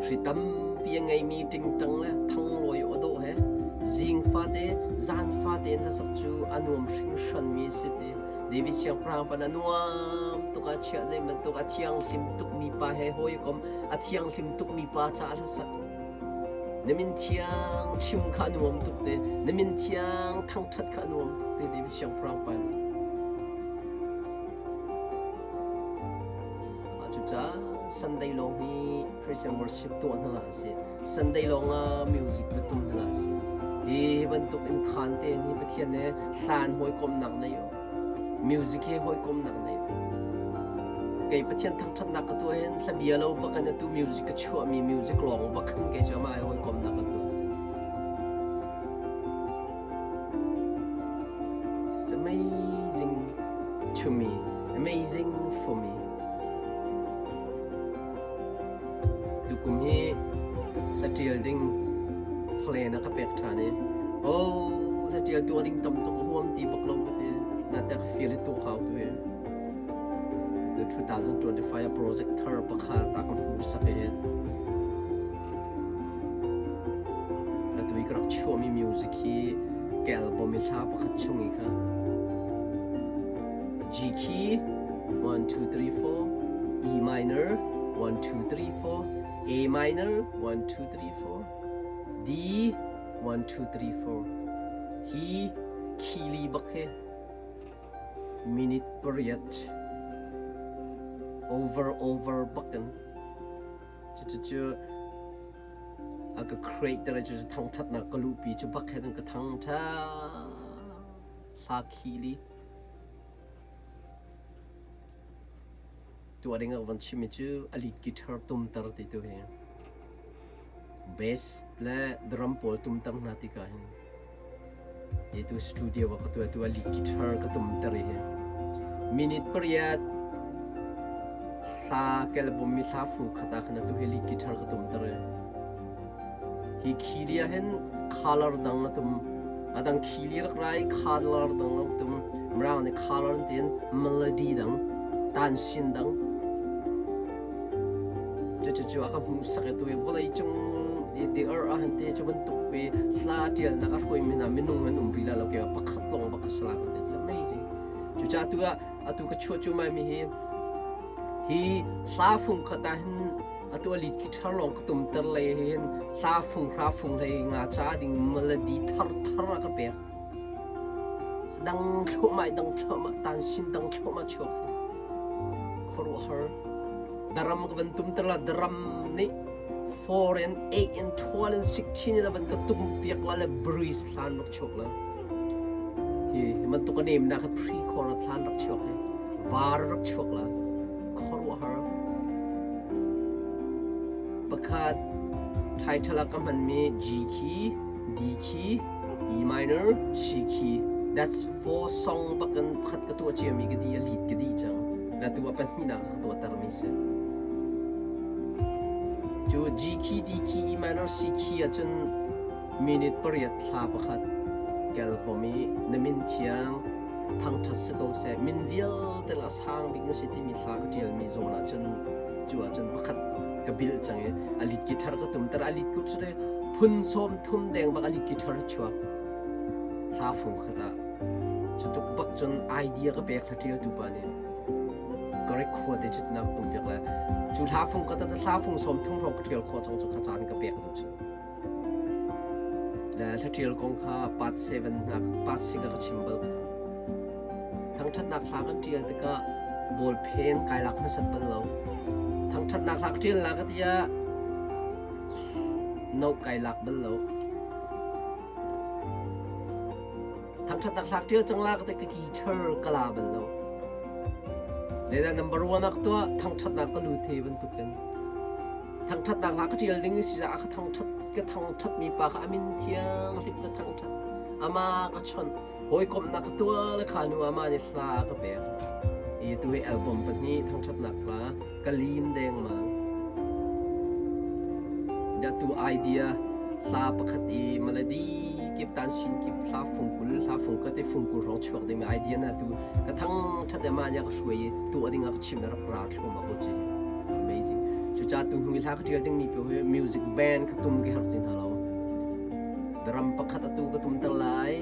Hri tampi a ngeimi ṭingṭang le thanglawi aw dawh he zing fate, zan fate in hlasak cu a nuam hringhranmi a si ti. David siangpahrang pan a nuam tuk ah chiah zei bantuk a thianghlim tukmi pa he hawikom a thianghlim tukmi pa caah hlasak. Na min thiang chim kha a nuam tuk te. Na min thiang thangṭhat kha a nuam tuk te David siangpahrang pa nih. Mah cucaah Sunday lawng hi Christian worship tuah hna hlah sih. Sunday lawng ah music va tum hna hlah sih. Hi bantuk in khaan te ni Pathian he hlan hawikomnak nei u. Music he hawikomnak nei u. Kei Pathian thangṭhatnak ka tuah hin hlabia lo bak in atu music ka chuahmi music lawng bak khan kei cu amah he hawikomnak ka tuah. It's amazing to me, amazing for me. Tukum hi hlatial ding plan a ka pek ṭhan i oh hlatial tuah ding tam tuk a huam ti bak lo ka ti. Na te ka feel i tuah hau tu hi. The 2025 project thar pakhat a ka hmuhsak i Atu i ka rak chuahmi music hi ka album i hla pakhat chung i kha G key 1 2 3 4 E minor 1 2 3 4 A minor 1 2 3 4 D 1 2 3 4 hi key li bak hi minute pariat over over bak in Cucu a ka create ter cu thangṭhatnak ka luhpi cu bak he ka thangṭhat hla khili tuah ding ah van chimmi cu a lead guitar tumter ti tu hi bass le drum pawl tumter hna tikah hin hi tu studio ah ka tuah tu a lead guitar ka tumter i hi minute pariat hla kelbum mi hla fu khat ah khan atu hi lead guitar ka tumter i hi khili ah hin color dang a tum adang khili rak rai color dang a tum mirang nih color an tiin melody dang tansin dang Cucu a ka hmuhsak i tu i vawleicung i the earth ah han ti cu bantuk i hla ṭialnak a hruaimi hna minung an um rih lai lo ke pakhat lawng bak ka si lai kan ti. It's amazing. Cucaah atu ah atu ka chuah cu mi hi hi hla fung khat ah hin atu a lead guitar lawng ka tumter lei hin hla fung hra fung hlei nga ca ding melody thar thar a ka pek. Dang thluahmah dang thluahmah tan sin dang thluahmah chuak hi. Khuaruahhar. Daram ka van tum ter la daram nih 4 and 8 and 12 and 16 in a van ka tum piak la le breeze thlan rak chuak la. Hi bantuk a nem na ka pre khor a thlan rak chuak hi. Var rak chuak la. Khuaruahhar. Pakhat title ah ka hmanmi G key, D key, E minor, C key. That's four song bakin pakhat ka tuah ciami ka di a lead ka di cang. Na tu a pahnihnak ka tuahtermi si. Cu G key, D key, E minor, C key ahcun minute pariat thla pakhat kel bom i na min thiang thangṭhat si ko seh min vialte a sang bik na si timi thla ka ṭialmi zawn ahcun cu ahcun pakhat ka bilh cang i a lead guitar ka tumter a lead guitar phun sawm thum deng bak a lead guitar chuak hla fung khat ah cu tuk bak cun idea ka pek thla ṭialtu pa nih ka record te cu tinak tum piak le cu hla fung khat ah hla fung sawm thum hrawng ka ṭial khawh cang cu kha caan ka pek tu cu le hla ṭial kong kha part 7 hna part 6 ah ka chim bal kha Thangṭhatnak hla kan ṭial tikah bawlphen kai lak hmasat bal lo. Thangṭhatnak hla ka ṭial la ka ti ah no kai lak bal lo. Thangṭhatnak hla ka ṭial cang la ka ti ka guitar ka la bal lo. Zeidah number one ah ka tuah thangṭhatnak ka lut he bantukin. Thangṭhatnak hla ka ṭial ding si caah ka thangṭhat ka thangṭhatmi pa kha a min thiang hlim ka thangṭhat. Amah ka chawnh. Hawikomhnak ka tuah le kha nu ah mah nih hla a ka pek. I tu hi album pahnih thangṭhatnak hla ka lim dengmang. Da tu idea hla pakhat i melody kip tan sin kip hla fungkul hla fung ka te fungkul hrawng chuak ding mi idea na tu ka thangṭhat le mah nih a ka hruai i tuah ding ah ka chim na rak ra thluam ko ci. Amazing. Cucaah tu hnu i hla ka ṭial ding mi hi music band ka tum ka herh ti hna lo. Drum pakhat atu ka tumter lai.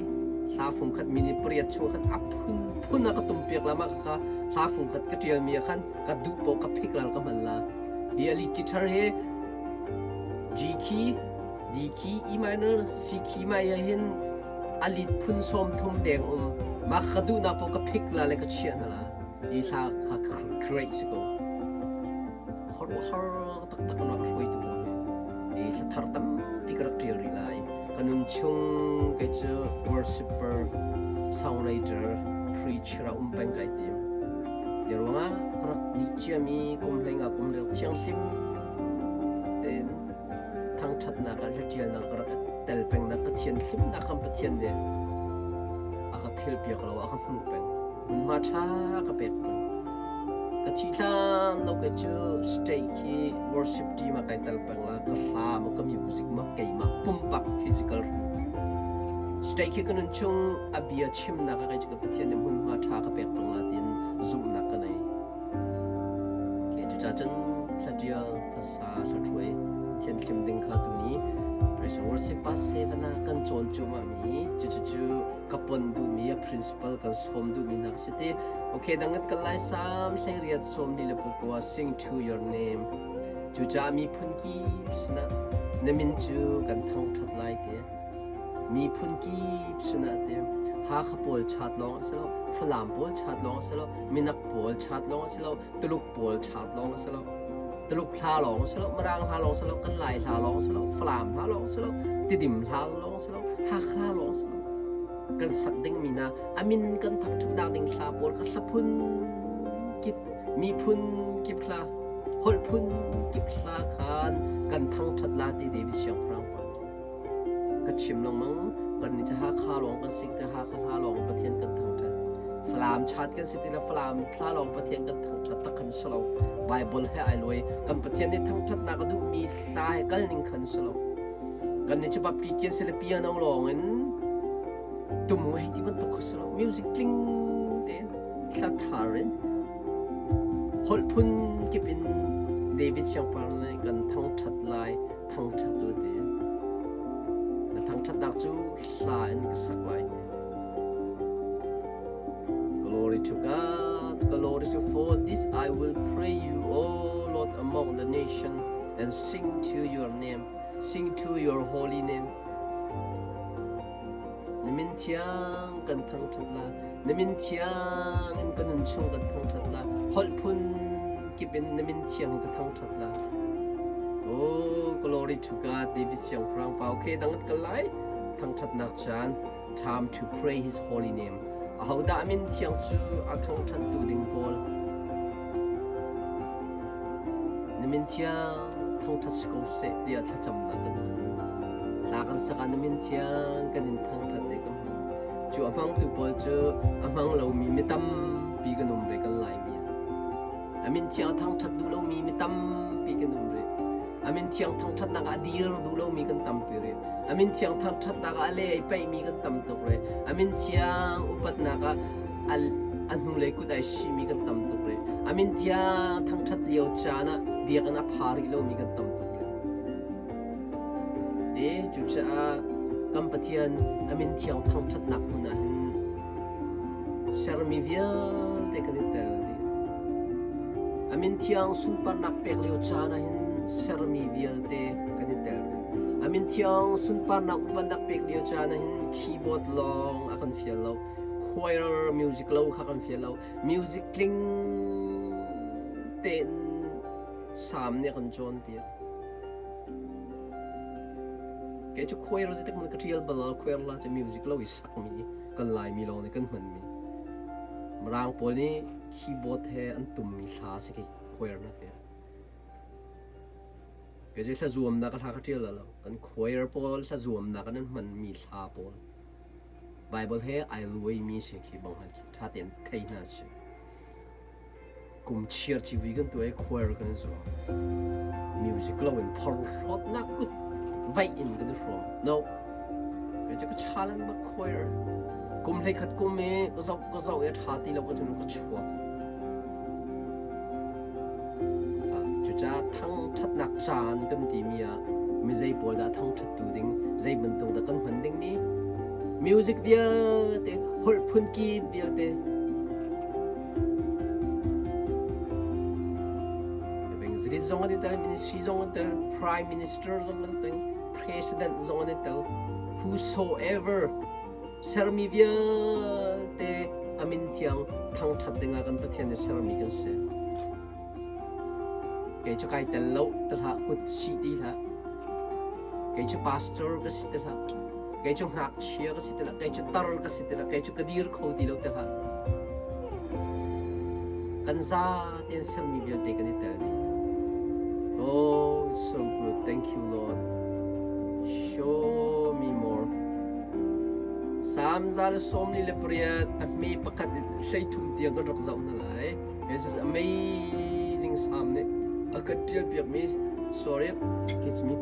Hla fungkhat minute pariat chung khan a phunphun a ka tumpiak la mah kha hla fungkhat ka ṭialmi ah khan ka duh paoh ka phik ral ka hman la. Hi a lead guitar hi G key, D key, E minor, C key mai ah hin a lead phun 30 deng um. Mah ka duhnak paoh ka phik la le ka chiah hna la. Hi hla kha create si ko. Khuaruahhar taktak in a ka hruaitu pawl hi. Hi hla thar tampi ka rak ṭial rih lai. Ka nun chung kei cu worshipper, songwriter, preacher ah um peng kai tim. Ti ruangah ka rak dih ciami kum hleinga kum leng thianghlim tein thangṭhatnak ah hlatialnak ka rak tel pengnak ka thianhlimnak khan Pathian nih a ka philpiak lo, a ka hmuh peng. Hmunhma ṭha ka pek peng. Ka thih hlan lo kei cu state hi worship team ah kai tel peng la, ka hla maw ka music maw keimah pumpak physical state khi ka nun chung a bia chimnak ah kei cu ka Pathian nih hmunhma ṭha ka pek peng la tiin zumhnak ka nei. Okay, cucaah cun thlatial, thlasa, thlathuai, thianhlim ding kha tuni praise and worship pa seven ah kan cawn cuahmah mi cucu ka pon duhmi a principal kan sawm duhmi hna ka si ti. Okay, dangat kan lai Psalm 18 sawmli le pakua sing to your name. Cucaah miphun kip sinah na min cu kan thangṭhat lai ti. Miphun kip sinah ti. Hakha pawl chat lawng a si lo, Falam pawl chat lawng a si lo, Minak pawl chat lawng a si lo, Tuluk pawl chat lawng a si lo. Tuluk hla lawng a si lo, Mirang hla lawng a si lo, kan Lai hla lawng a si lo, Falam hla lawng a si lo, Tidim hla lawng a si lo, Hakha hla lawng a si lo. Kan sak dingmi hna a min kan thangṭhatnak ding hla pawl kha hla phun kip, miphun kip hla, holh phun kip hla khan kan thangṭhat la ti David Siangpahrang pa nih. Ka chim lengmang kan nih cu Hakha lawng kan si ti Hakha hla lawng Pathian kan thangṭhat. Falam chat kan si ti le Falam hla lawng Pathian kan thangṭhat tak khan si lo. Bible he ai luai. Kan Pathian nih thangṭhatnak a duhmi hla he kal ning khan si lo. Kan nih cu Baptist kan si le piano lawng in tum hei ti bantuk kha si lo. Music tling tein hla thar in holh phun kip in David Siangpahrang nih kan thangṭhat lai thangṭhat u ti. Na thangṭhatnak cu hla in ka sak lai ti. Glory to God, glory to for this I will pray you, O Lord, among the nation and sing to your name, sing to your holy name. Na min thiang kan thangṭhat la, na min thiang in ka nun chung kan thangṭhat la, holh phun kip in na min thiang ka thangṭhat la. Oh, glory to God, David Siangpahrang pa. Okay, dang kal lai. Thangṭhatnak caan, time to pray his holy name. Ahodah min thiang cu a thangṭhattu ding pawl? Na min thiang thangṭhat si ko seh tiah thlacamnak kan hman. Hla kan sak ah na min thiang kan in thangṭhat te kan hman. Cu a hmangtu pawl cu a hmang lomi mi tampi kan um ve kan Laimi ah. A min thiang a thangṭhat duh lomi mi tampi kan um rih. A min thiang thangṭhatnak ah a dir duh lomi kan tampi rih. A min thiang thangṭhatnak ah a le ai paihmi kan tam tuk rih. A min thiang upatnak ah a hnulei kut ai sihmi kan tam tuk rih. A min thiang thangṭhat lio caan ah biakinn a pha rih lomi kan tam tuk rih. Te cucaah kan Pathian a min thiang thangṭhatnak hmun ah hin sermi vialte kan i tel dih. A min thiang sunparnak pek lio caan ah hin sermi vialte kan i tel rih. A min thiang sunparnak upatnak pek lio caan ah hin keyboard lawng a kan fial lo. Choir music lo kha kan fial lo. Music tling tein Psalm nih a kan cawnpiak. Kei cu choir zeitik hmanh ka ṭial bal lo. Choir hla cu music lo i sakmi kan Laimi lawng nih kan hmanmi. Mirang pawl nih keyboard he an tummi hla si khi choir nak hi. Kei cu hla zuamnak hla ka ṭial lo. Kan choir pawl hla zuamnak an hmanmi hla pawl. Bible he ai luaimi si khi bang han ṭha tein thei hna sih. Kum chiar civui kan tuah i choir kan i zuam. Music lo in phorhlawtnak kut vaih in kan i hrawm. No. Kei cu ka challenge bak choir. Kum hleikhat kum i ka zoh ka zoh i a ṭha ti lo ka cun ka chuak. Cucaah thangṭhatnak caan kan timi ah mi zei pawl dah thangṭhattu ding, zei bantuk dah kan hman dingmi? Music vialte, holh phunkip vialte. Evangelist zong an i tel, ministry zong an tel, prime minister zong an tel, president zong an i tel. Whosoever sermi vialte a min thiang thangṭhat dingah kan Pathian nih sermi kan si. Kei cu kai tel lo ti hlah, kut sih ti hlah. Kei cu pastor ka si ti hlah. Kei cu ngakchia ka si ti hlah. Kei cu tar ka si ti hlah. Kei cu ka dir kho ti lo ti hlah. Kan za tein sermi vialte kan i tel dih. Oh, it's so good. Thank you, Lord. Show me more. Salm 148 a hme pakhat in 13 tiang kan rak zoh hna lai. This is amazing psalm nih a kan ṭial piakmi sorry excuse me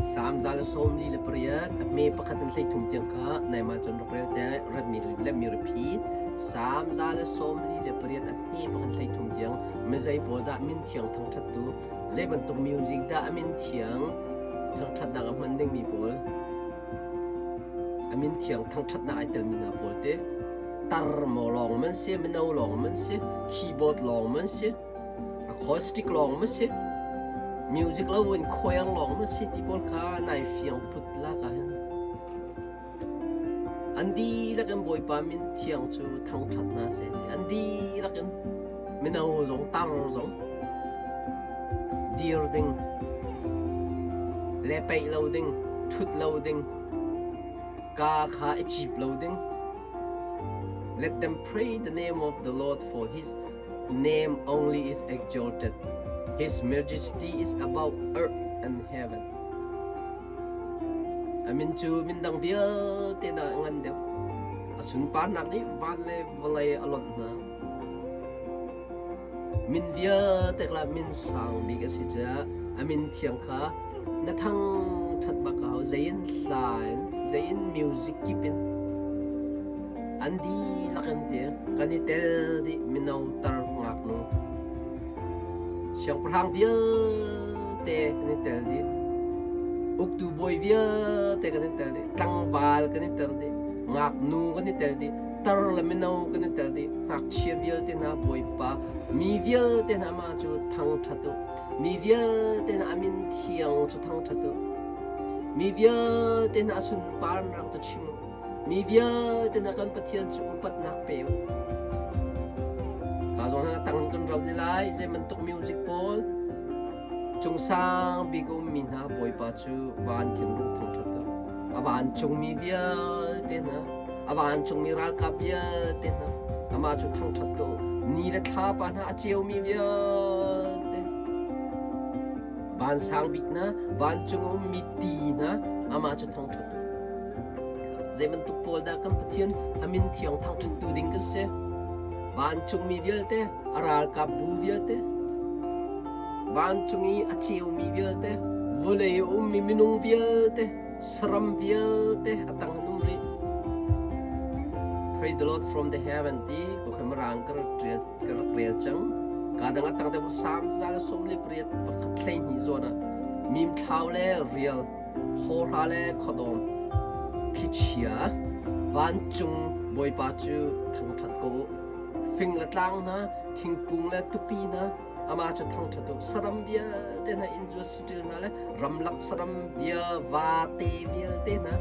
Psalm 148 a hme pakhat in 13 tiang kha naimah cun rak rel te let me let me repeat Psalm 148 a hme pakhat 13 tiang mizei pawl dah min thiang thangṭhat tu zei bantuk music dah a min thiang thangṭhatnak a hman dingmi pawl A min thiang thangṭhatnak ai telmi hna pawl te tar maw lawng man si, mino lawng man si, keyboard lawng man si, acoustic lawng man si, music lo in choir lawng man si ti pawl kha nai fiang put la ka hin. An dihlak in Bawipa min thiang cu thangṭhat hna seh ti. An dihlak in mino zong tar zong dir ding le peih lo ding, ṭhut lo ding, kaa kha i cip lo ding. Let them pray the name of the Lord for his name only is exalted. His majesty is above earth and heaven. A min cu min dang vialte nak a ngan deuh. A sunparnak nih van le vawlei a lonh hna. Min vialte kha min sang bik a si caah a min thiang kha na thangṭhat bak a hau. Zei in hla in, zei in music kip in an dihlak in ti kan i tel dih mino tar ngaknu. Siangpahrang vialte kan i tel dih. Uktu bawi vialte kan i tel dih. Tlangval kan i tel dih. Ngaknu kan i tel dih. Tar le mino kan i tel dih. Ngakchia vialte hna Bawipa, mi vialte hna amah cu thangṭhat u. Mi vialte hna a min thiang cu thangṭhat u. Mi vialte hna a sunparnak cu chim u. Mi vialte na kan Pathian cu upatnak pe u. Ka zawn ah tang kan rau lai zei bantuk music pawl cungsang bik ummi hna Bawipa cu van khin rung thangṭhat u. A vancungmi vialte hna, a vancungmi ralkap vialte hna, amah cu thangṭhat u. Ni le thlapa hna a ceumi vialte, vansang bik hna, vancung ummi ti hna, amah cu thangṭhat u. Zei bantuk pawl dah kan Pathian a min thiang thangṭhattu ding kan si? Vancungmi vialte, a ralkap bu vialte, vancung i a ceumi vialte, vawlei a ummi minung vialte, saram vialte a tang an um rih. Pray the Lord from the heaven ti ko kha mirang ka rak rel ka rak rel cang. Ka dang a tang deuh Psalm 138 pakhat 12 zawn ah mimthlau le rial Hawhra le khuadawm thlichia vancung Bawipa cu thangṭhat ko u. Fing le tlang hna, thingkung le tupi hna, amah cu thangṭhat u. Saram vialte hna, innzuat saṭil hna le ramlak saram bia vate vialte hna,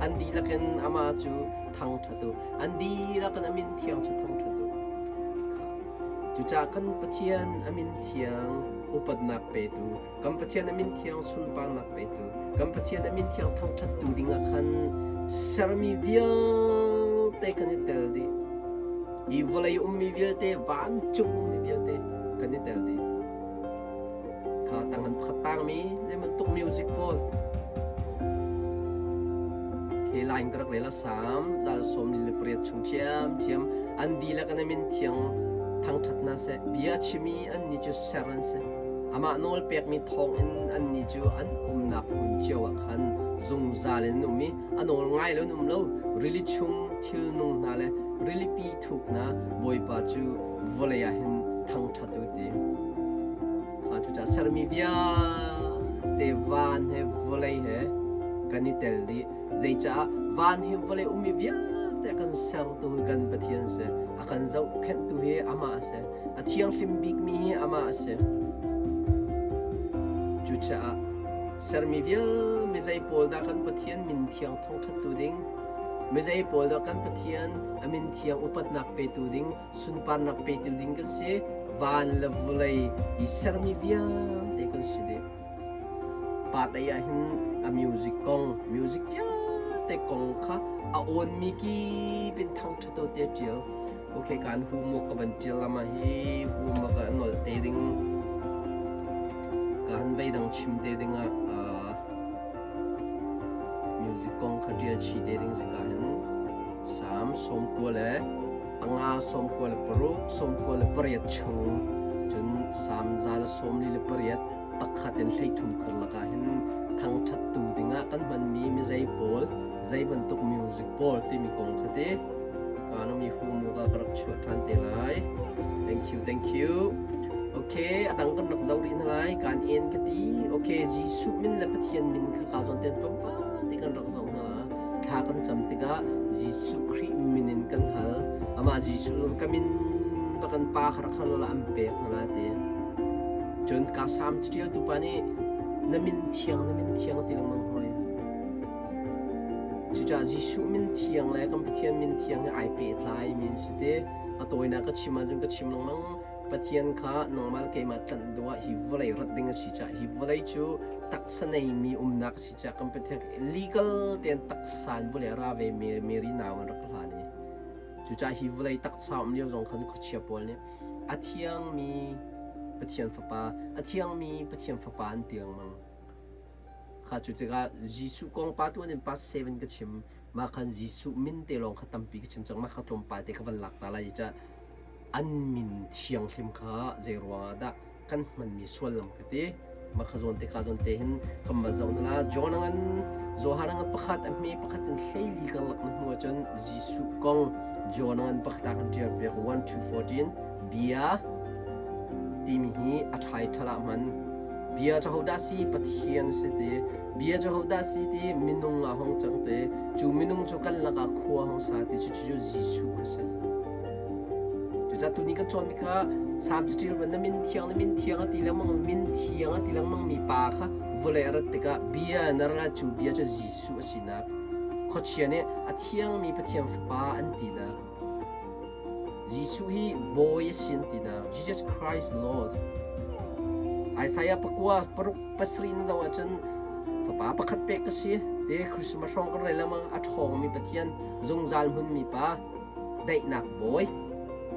an dihlak in amah cu thangṭhat u. An dihlak in a min thiang cu thangṭhat u. Cucaah kan Pathian a min thiang upatnak petu Kan Pathian a min thiang sunparnak petu, kan Pathian a min thiang thangṭhattu dingah khan sermi vialte kan i tel dih. Hi vawlei ummi vialte, vancung ummi vialte kan i tel dih. Kha tangan pakhat tangmi zei bantuk music pawl khi line ka rak rel a sam zal 48 chung ṭhiamṭhiam an dihlak in a min thiang thangṭhat hna seh bia chimi an ni cu ser an si Amah nawl pekmi thawngin annih cu an umnak hmun cio ah khan zungzal in an um i a nawl ngai lo in um lo. Rili chung thilnung hna le rilipi thuk hna Bawipa cu vawlei ah hin thangṭhat u ti. hnga. Cucaah sermi vialte van he vawlei he kan i tel dih. Zeicah van he vawlei ummi vialte a kan sertu hi kan Pathian a si. A kan zohkhenhtu hi amah a si. A thianghlim bikmi hi amah a si. Cucaah sermi vial mizei pawl dah kan Pathian min thiang thangṭhattu ding, mizei pawl dah kan Pathian a min thiang upatnak petu ding, sunparnak petu ding kan si, van le vawlei i sermi vialte kan si dih. Pa tei ah hin a music kong, music vialte kong kha a awnmi kip in thangṭhat o tiah ṭial. Okay, kan homework ka van ṭial lama hi homework ah nolh te ding ka han vei dang chim te ding ah music kong kha ṭial chih te ding si ka hin Psalm 90 le panga 96 98 chung cun Psalm 148 pakhat in 13 karlak ah hin thangṭhattu dingah kan hmanmi mizei pawl zei bantuk music pawl timi kong kha ti Economy humu ka ka rak chuah ṭhan te lai. Thank you, thank you. Okay, a dang kan rak zoh rih hna lai. Kan en ka ti. Okay, Jesuh min le Pathian min kha ka zawn ten tlawmpal te kan rak zoh hna. Thla kan cam tikah Jesuh Khrih min in kan hal. Amah Jesuh ka min ba kan pa kha rak hal la an pek hna la ti. Cun ka sam ṭialtu pa nih na min thiang, na min thiang ti lengmang hoi. Cucaah Jesuh min thiang le kan Pathian min thiang hi ai pehtlai mi an si te. A tawinak ka chim ahcun ka chim lengmang. Pathian kha nangmah le keimah tlanh duh ah hi vawlei rat ding a si caah hi vawlei cu taksa neimi umnak a si caah kan Pathian legal tein taksa in vawlei a ra ve Mary nau in rak hlan i cucaah hi vawlei taksa um lio zong khan khuachia pawl nih a thiangmi Pathian fapa a thiangmi Pathian fapa an ti lengmang. Kha cu tikah Jesuh kong pa tuan in past 7 ka chim. Mah khan Jesuh min te lawng kha tampi ka chim cang. Mah kha tlawmpal te ka van lak ta lai ca an min thianghlim kha zei ruangah dah kan hmanmi suallam ka ti. Mah kha zawn te ka zawn te hin kan ma zoh na la. John ngan Johan ngan pakhat a hme pakhat in hleili karlak na hmu ahcun Jesuh kong John ngan pakhat ah kan ṭial piak 1 to 14 bia timi hi a ṭhai ṭhal ah hman. Bia cu hodah si? Pathian a si ti. Bia cu hodah si ti? Minung ah hong cang te. Cu minung cu kan lakah khua hong sa ti cu cu Jesuh kha si. Cucaah tuni kan cawnmi kha Salm caṭial ban na min thiang na min thiang a ti lengmang min thiang a ti lengmang mi pa kha vawlei a rat tikah bia na ral cu bia cu Jesuh a sinak khuachia nih a thiangmi Pathian Fapa an tinak Jesuh hi Bawi a si an tinak Jesus Christ Lord. Isaiah pakua paruk pasarih na zoh ahcun fapa pakhat pek ka si te Christmas hrawng kan rel lengmang a ṭhawngmi Pathian zungzal hmunmi pa daihnak bawi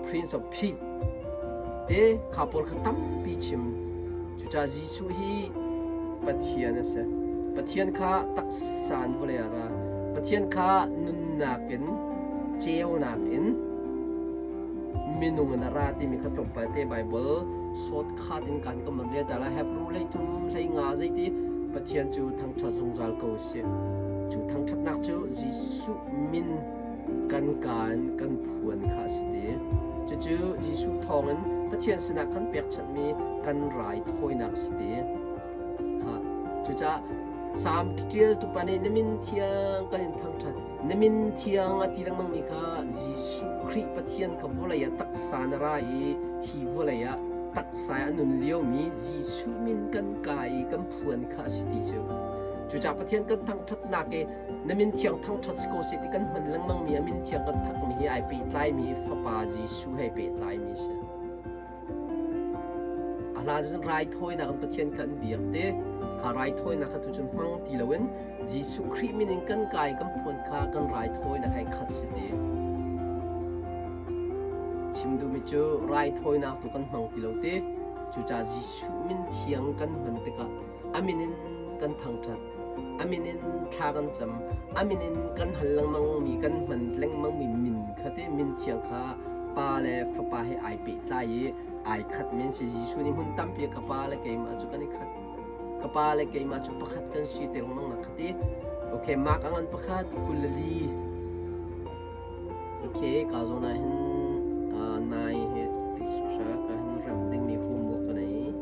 Prince of Peace te kha pawl kha tampi chim cucaah Jesuh hi Pathian a si Pathian kha taksa in vawlei ah ra Pathian kha nunnak in ceunak in minung in a ra timi kha tlawmpal te Bible shortcut in kan kan rel ta lai Hebrew 13 15 zeiti Pathian cu thangṭhat zungzal ko a si cu thangṭhatnak cu Jesuh min kan kaan kan phuan kha a si te cucu Jesuh thawngin Pathian sinah kan pekchanhmi kan raithawinak a si te kha cucaah Salm ṭialtu pa nih na min thiang kan in thangṭhat Na min thiang a ti lengmangmi kha Jesuh Khrih Pathian kha vawlei ah taksa na ra i hi vawlei ah taksa a nun liomi Jesuh min kan kai i kan phuan kha a si ti cu. Cucaah Pathian kan thangṭhatnak i na min thiang thangṭhat si ko seh ti kan hman lengmangmi a min thiang kan thakmi hi ai pehtlaimi Fapa Jesuh he pehtlaimi a si. A hlan cun raithawinak in Pathian kha an biak te. Kha raithawinak kha tu cun hmang ti loin Jesuh Khrih min in kan kai kan phuan kha kan raithawinak hei khat si ti. Chim duhmi cu raithawinak tu kan hmang ti lo te. Cucaah Jesuh min thiang kan hman tikah a min in kan thangṭhat. A min in thla kan cam. A min in kan hal lengmangmi, kan hman lengmangmi min kha te min thiang kha Pa le Fapa he ai pehtlai i ai khat men si. Jesuh nih hmun tampi ka Pa le keimah cu kan i khat. Ka Pa le keimah cu pakhat kan si ti lengmang nak kha ti. Okay, Mark a ngan pakhat 24. Okay, ka zawn ah hin nai he ka hin remh dingmi homework ka nei.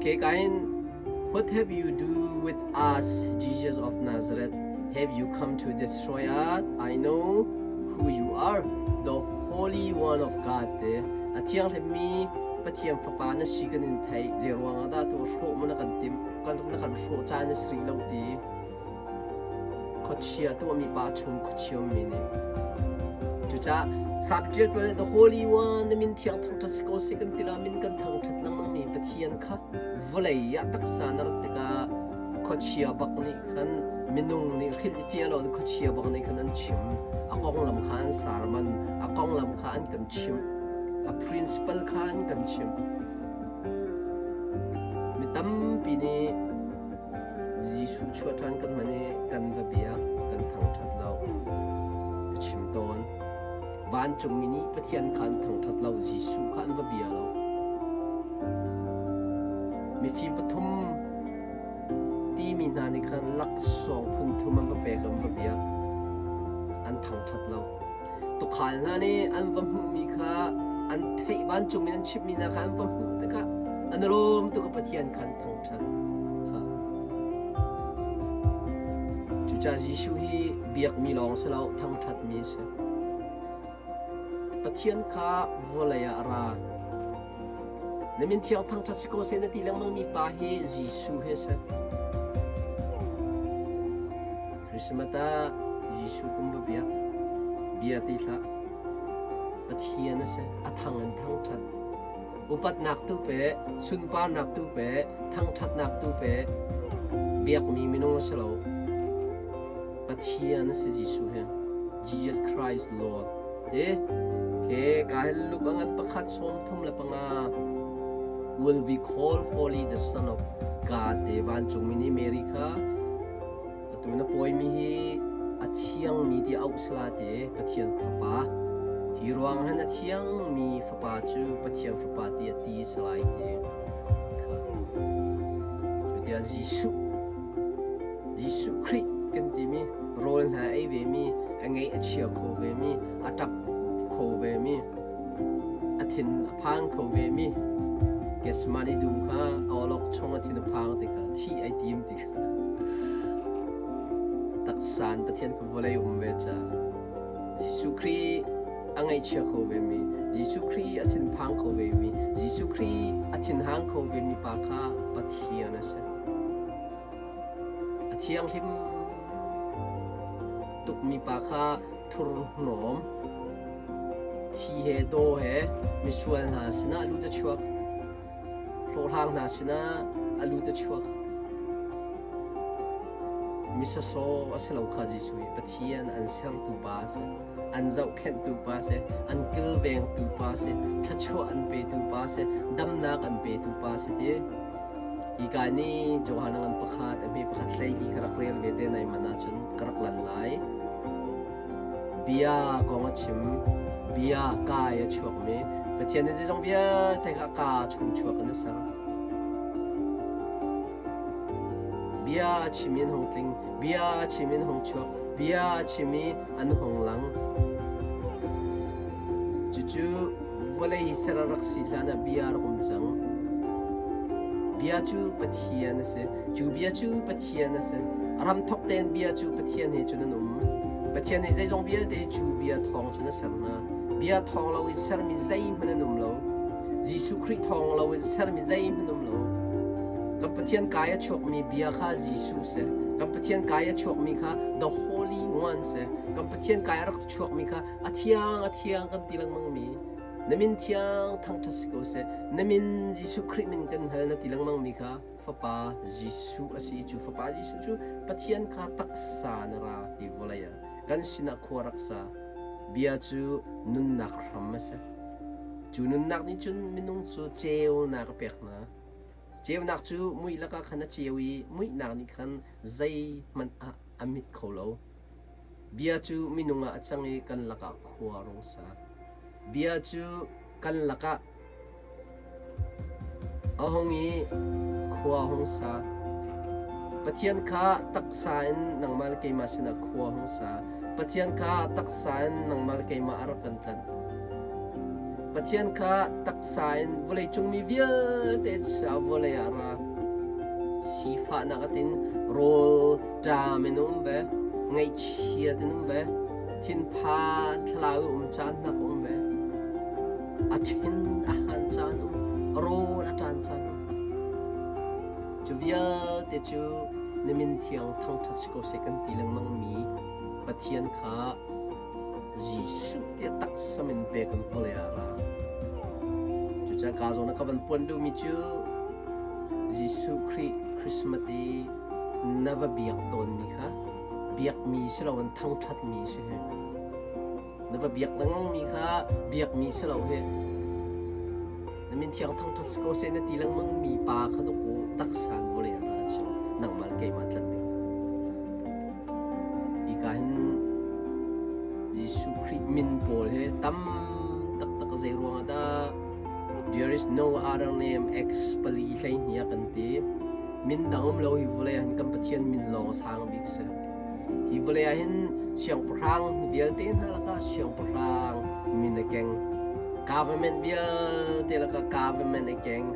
Okay, kain What have you do with us, Jesus of Nazareth? Have you come to destroy us? I know who you are, the Holy One of God. Te a thianghlimmi Pathian Fapa na si kan in theih. Zei ruangah dah tu hrawh mu na kan tim kan na kan hrawh caan na si lo ti. Khuachia tuahmi pa chung khuachia ummi nih. Cucaah sapṭial tuan the Holy One na min thiang thangṭhat si ko seh kan ti la min kan thangṭhat lengmangmi Pathian kha vawlei ah taksa na rat tikah khuachia bak nih khan minung nih hrilh i fial lo khuachia bak nih khan an chim. A konglam kha an sarman, a konglam kha an kan chimh, a principle kha an kan chimh. Mi tampi nih Jesuh chuah ṭhan kan hman i kan va biak, kan thangṭhat lo. Ka chim tawn. Vancungmi nih Pathian kha an thangṭhat lo, Jesuh kha an va bia lo. Mifim pathum timi hna nih khan laksawng phun thum an va pek, an va biak. An thangṭhat lo. Tuukhal hna nih an va hmuhmi kha an theih vancung in an chimhmi hna kha an va hmuh tikah an i lawm tuk i Pathian kha an thangṭhat kha. Cucaah Jesuh hi biakmi lawng si lo, thangṭhatmi a si. Pathian kha vawlei ah a ra. Na min thiang thangṭhat si ko seh na ti lengmangmi pa hi Jesuh hi a si. Christmas ah Jesuh kum va biak. Bia ti hlah. Pathian a si. A thang in thangṭhat. Upatnak tu pe, sunparnak tu pe, thangṭhatnak tu pe. Biakmi minung a si lo. Pathian a si Jesuh hi. Jesus Christ Lord. Te ke ka hin luk angan pakhat 35 will be called holy the son of God te vancungmi nih Mary kha atu na pawimi hi a thiangmi ti auh sala te Pathian fapa hi ruang han a thiangmi fapa cu Pathian fapa ti a ti salai te kha cutia Jesuh Jesuh Khrih kan timi rawl hna ei vemi, a ngeih a chia kho vemi, a ṭap kho vemi, a thin a phang kho vemi, Gethsemane dum kha a awlok chung a thin a phang ti kha thih ai tim ti kha taksan Pathian kha vawlei um ve ca Jesuh Khrih a ngaihchia kho vemi, Jesuh Khrih a thinphang kho vemi, Jesuh Khrih a thinhang kho vemi pa kha Pathian a si. A thianghlim tukmi pa kha thurhnawm, thi he daw he misual hna sinah a lut a chuak. Hlawhhlang hna sinah a lut a chuak. Misasaw a si lo kha Jesuh hi Pathian an sertu pa a si, an zohkhenhtu pa a si, an kilvengtu pa a si, thluachuah an petu pa a si, damnak an petu pa a si ti. Hika nih Johan a ngan pakhat, a hme pakhat hlei ti ka rak rel ve te nai man ahcun ka rak lan lai. Bia kong a chim, bia kai a chuakmi, Pathian nih zeizong vialte kha ka chung chuak in a ser. Bia chim in hung tling, bia chim in hung chuak, bia chim i an hung lang. Cucu vawlei hi ser a rak si hlan ah bia a rak um cang. Bia cu Pathian a si. Cu bia cu Pathian a si. A hramthawk tein bia cu Pathian he cun an um. Pathian nih zeizong vialte hi cu bia thawng cun a ser hna. Bia thawng lo in sermi zeihmanh an um lo. Jesuh Khrih thawng lo in sermi zeihmanh um lo. Kan Pathian kai a chuakmi bia kha Jesuh si. Kan Pathian kai a chuakmi kha the Holy One si. Kan Pathian kai a rak chuakmi kha a thiang a thiang kan ti lengmangmi na min thiang thangṭhat si ko seh na min Jesuh Khrih min kan hal na ti lengmangmi kha Fapa Jesuh a si cu Fapa Jesuh cu Pathian kha taksa na ra ti vawlei ah kan sinah khua rak sa bia cu nunnak hram a si cu nunnak nih cun minung cu ceunak a pek hna ceunak cu mui lakah khan a ceu i muihnak nih khan zeihmanh ah a mit kho lo Bia cu minung ah a cang i kan lakah khua rung sa. Bia cu kan lakah a hung i khua hung sa. Pathian kha taksa in nangmah le keimah sinah khua hung sa. Pathian kha taksa in nangmah le keimah a rak kan tlanh. Pathian kha taksa in vawleicung mi vialte ca vawlei ah ra. Sifahnak atin rawl ṭam in um ve, ngaihchiat in um ve, thinphan thlalau i um caan hna ka um ve. A thin a han caan um, rawl a ṭan caan um. Cu vialte cu na min thiang thangṭhat si ko seh kan ti lengmang mi Pathian kha Jesuh tiah taksa min pek in vawlei ah a ra. Cucaah ka zawn ah ka van puan duhmi cu Jesuh Khrih Christmas i na va biak tawnmi kha biakmi si loin thangṭhatmi si hi. Na va biak lengmangmi kha biakmi si lo hi. Na min thiang thangṭhat si ko seh na ti lengmangmi pa kha dawkaw taksa in vawlei ah ra cu nangmah le keimah tlanh ding. Hika hin Jesuh Khrih min pawl hi tam taktak zei ruangah dah There is no other name X pali 12 ah kan ti. Min dang um lo hi vawlei ah hin kan Pathian min lawng a sang bik si. Hi vawlei ah hin siangpahrang vialte hna lakah siangpahrang min a keng. Government vialte lakah government a keng.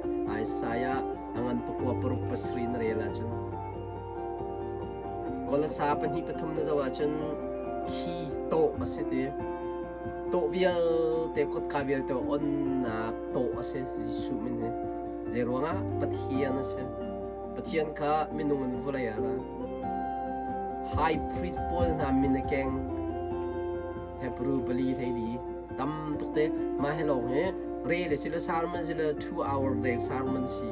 Isaiah a ngan pakua paruk pasarih na rel ahcun Kolasa pahnih pathum na zoh ahcun khi tawh a si ti. Tawh vialte kotka vialte onnak tawh a si Jesuh min hi. Zei ruangah Pathian a si. Pathian kha minung in vawlei ah ra. High priest pawl hna min a keng. Hebrew pali hleili tam tuk te mah he lawng hi re le si le sermon si le 2 hour deng sermon si.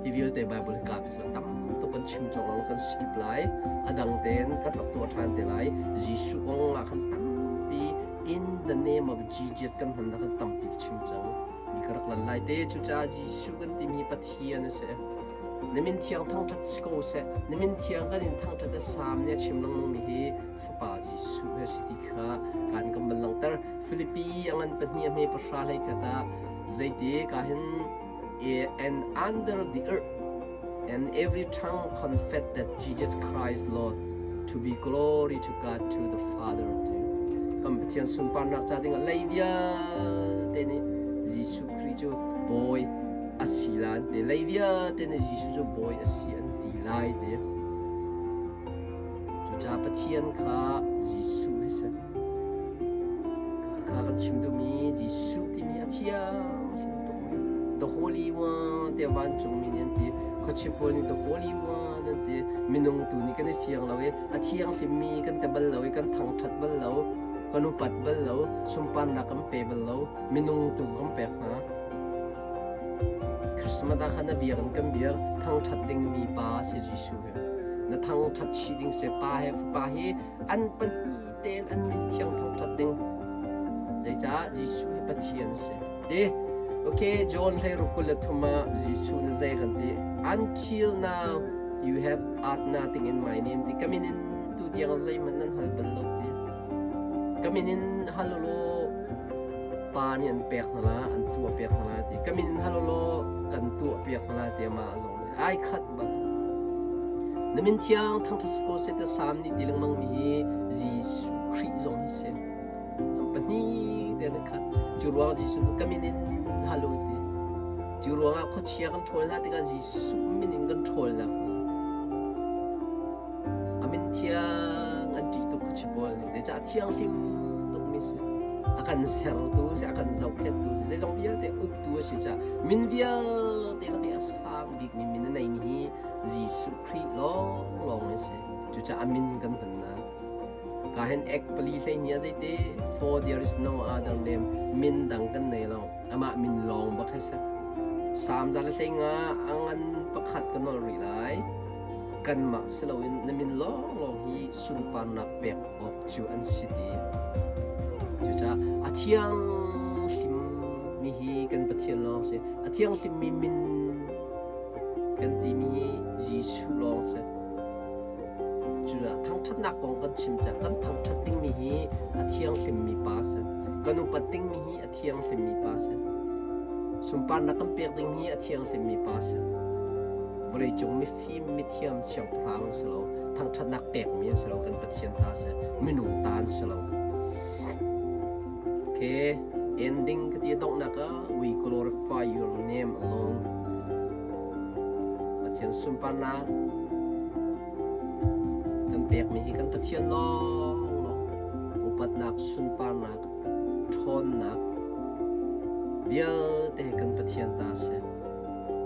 Hi vialte Bible hi ka tam tuk kan chim cawk lo kan skip lai a dang tein kan rak tuah ṭhan te lai Jesuh kong ah khan tampi in the name of Jesus kan hman khan tampi ka chim cang mi ka rak lan lai te cucaah Jesuh kan timi Pathian a si na min thiang thangṭhat si ko seh na min thiang kan in thangṭhat a Salm nih a chim lengmang mi hi fapa Jesuh he si ti kha kan kan van langhter Filipi a ngan pahnih a hme pahra hlei khat ah zeiti ka hin and under the earth, and every tongue confess that Jesus Christ Lord, to be glory to God to the Father. Kan Pathian sunparnak ca ding ah lei vialte nih Jesuh Khrih cu Bawi a si la an ti. Lei vialte nih Jesuh cu Bawi a si an ti lai ti. Cucaah Pathian kha Jesuh hi si. Kha kan chim duhmi Jesuh timi a thiang tukmi The Holy One tiah vancungmi nih an ti. Khuachia pawl nih The Holy One an ti. Minung tu nih kan i fiang lo i a thianghlimmi kan ti bal lo i kan thangṭhat bal lo, kan upat bal lo, sunparnak kan pe bal lo, minung tu kan pek hna. Christmas ah khan a biak in kan biak thangṭhat dingmi pa si Jesuh hi. Na thangṭhat chih ding si pa he fapa hi an pahnih tein an min thiang thangṭhat ding. Zeicah Jesuh hi Pathian a si. Ti okay John 16 23 ah Jesuh na zei kan ti until now you have asked nothing in my name ti ka min in tu tiang zeihmanh nan hal bal lo ti ka min in hal law pa nih an pek hna la an tuah piak hna la ti ka min in hal law kan tuah piak hna la ti amah zong nih ai khat bak na min thiang thangṭhat si ko seh ti Salm nih ti lengmang mi hi Jesuh Khrih zong hi si an pahnih te an khat cu ruang Jesuh ka min in hal u ti cu ruangah khuachia kan ṭhawl hna tikah Jesuh min in kan ṭhawl hna A min thiang an ṭih tuk khuachia pawl nih zeicah a thianghlim tukmi si. A kan sertu si, a kan zohkhenhtu si, zeizong vialte uktu a si caah min vialte lak i a sang bikmi min a neimi hi Jesuh Khrih lawnglawng a si. Cucaah a min kan hmannak. Ka hin ek pali 12 ah zeiti for there is no other name min dang kan nei lo. Amah min lawng bak hi si. Salm za le 15 a ngan pakhat ka nolh rih lai. Kanmah si loin na min lawnglawng hi sunparnak pek awk cu an si ti. Cucaah a thianghlim mi hi kan Pathian lawng si. A thianghlimmi min kan timi hi Jesuh lawng si. Cucaah thangṭhatnak kong kan chim caah kan thangṭhat dingmi hi a thianghlimmi pa si. Kan upat dingmi hi a thianghlimmi pa si. Sunparnak kan pek ding hi a thianghlimmi pa si. Vawleicung mifim mithiam siangpahrang an si lo, thangṭhatnak pekmi an si lo, kan Pathian ta si, minung ta an si lo. Okay. Ending ka ti donghnak ah we glorify your name alone. Pathian sunparnak kan pekmi hi kan Pathian lawng lawng upatnak sunparnak ṭhawnnak vialte hi kan Pathian ta si.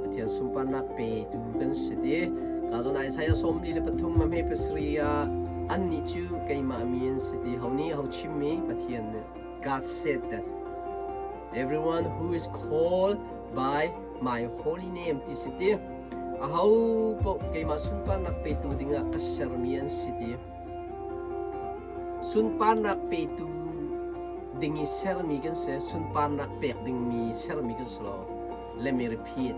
Pathian sunparnak petu kan si ti. Ka zawn Isaiah 43 a hme pasarih ah annih cu keimah mi an si ti. Ho nih ho chimmi Pathian nih. God said that everyone who is called by my holy name ti si ti. Aho paoh keimah sunparnak petu dingah ka sermi an si ti. Sunparnak petu ding i sermi kan si. Sunparnak pek dingmi sermi kan si lo. Let me repeat.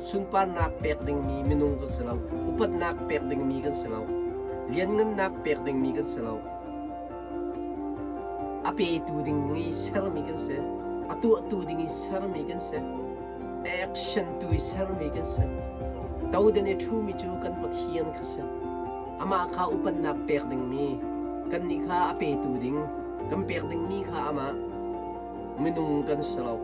Sunparnak pek dingmi minung kan si lo. Upatnak pek dingmi kan si lo. Lianngannak pek dingmi kan si lo. A petu ding i sermi kan si. A tuahtu ding i sermi kan si. Action tu i sermi kan si. Todan i ṭhumi cu kan Pathian kha si. Amah kha upatnak pek dingmi, kannih kha a petu ding, kan pek dingmi kha amah minung kan si lo.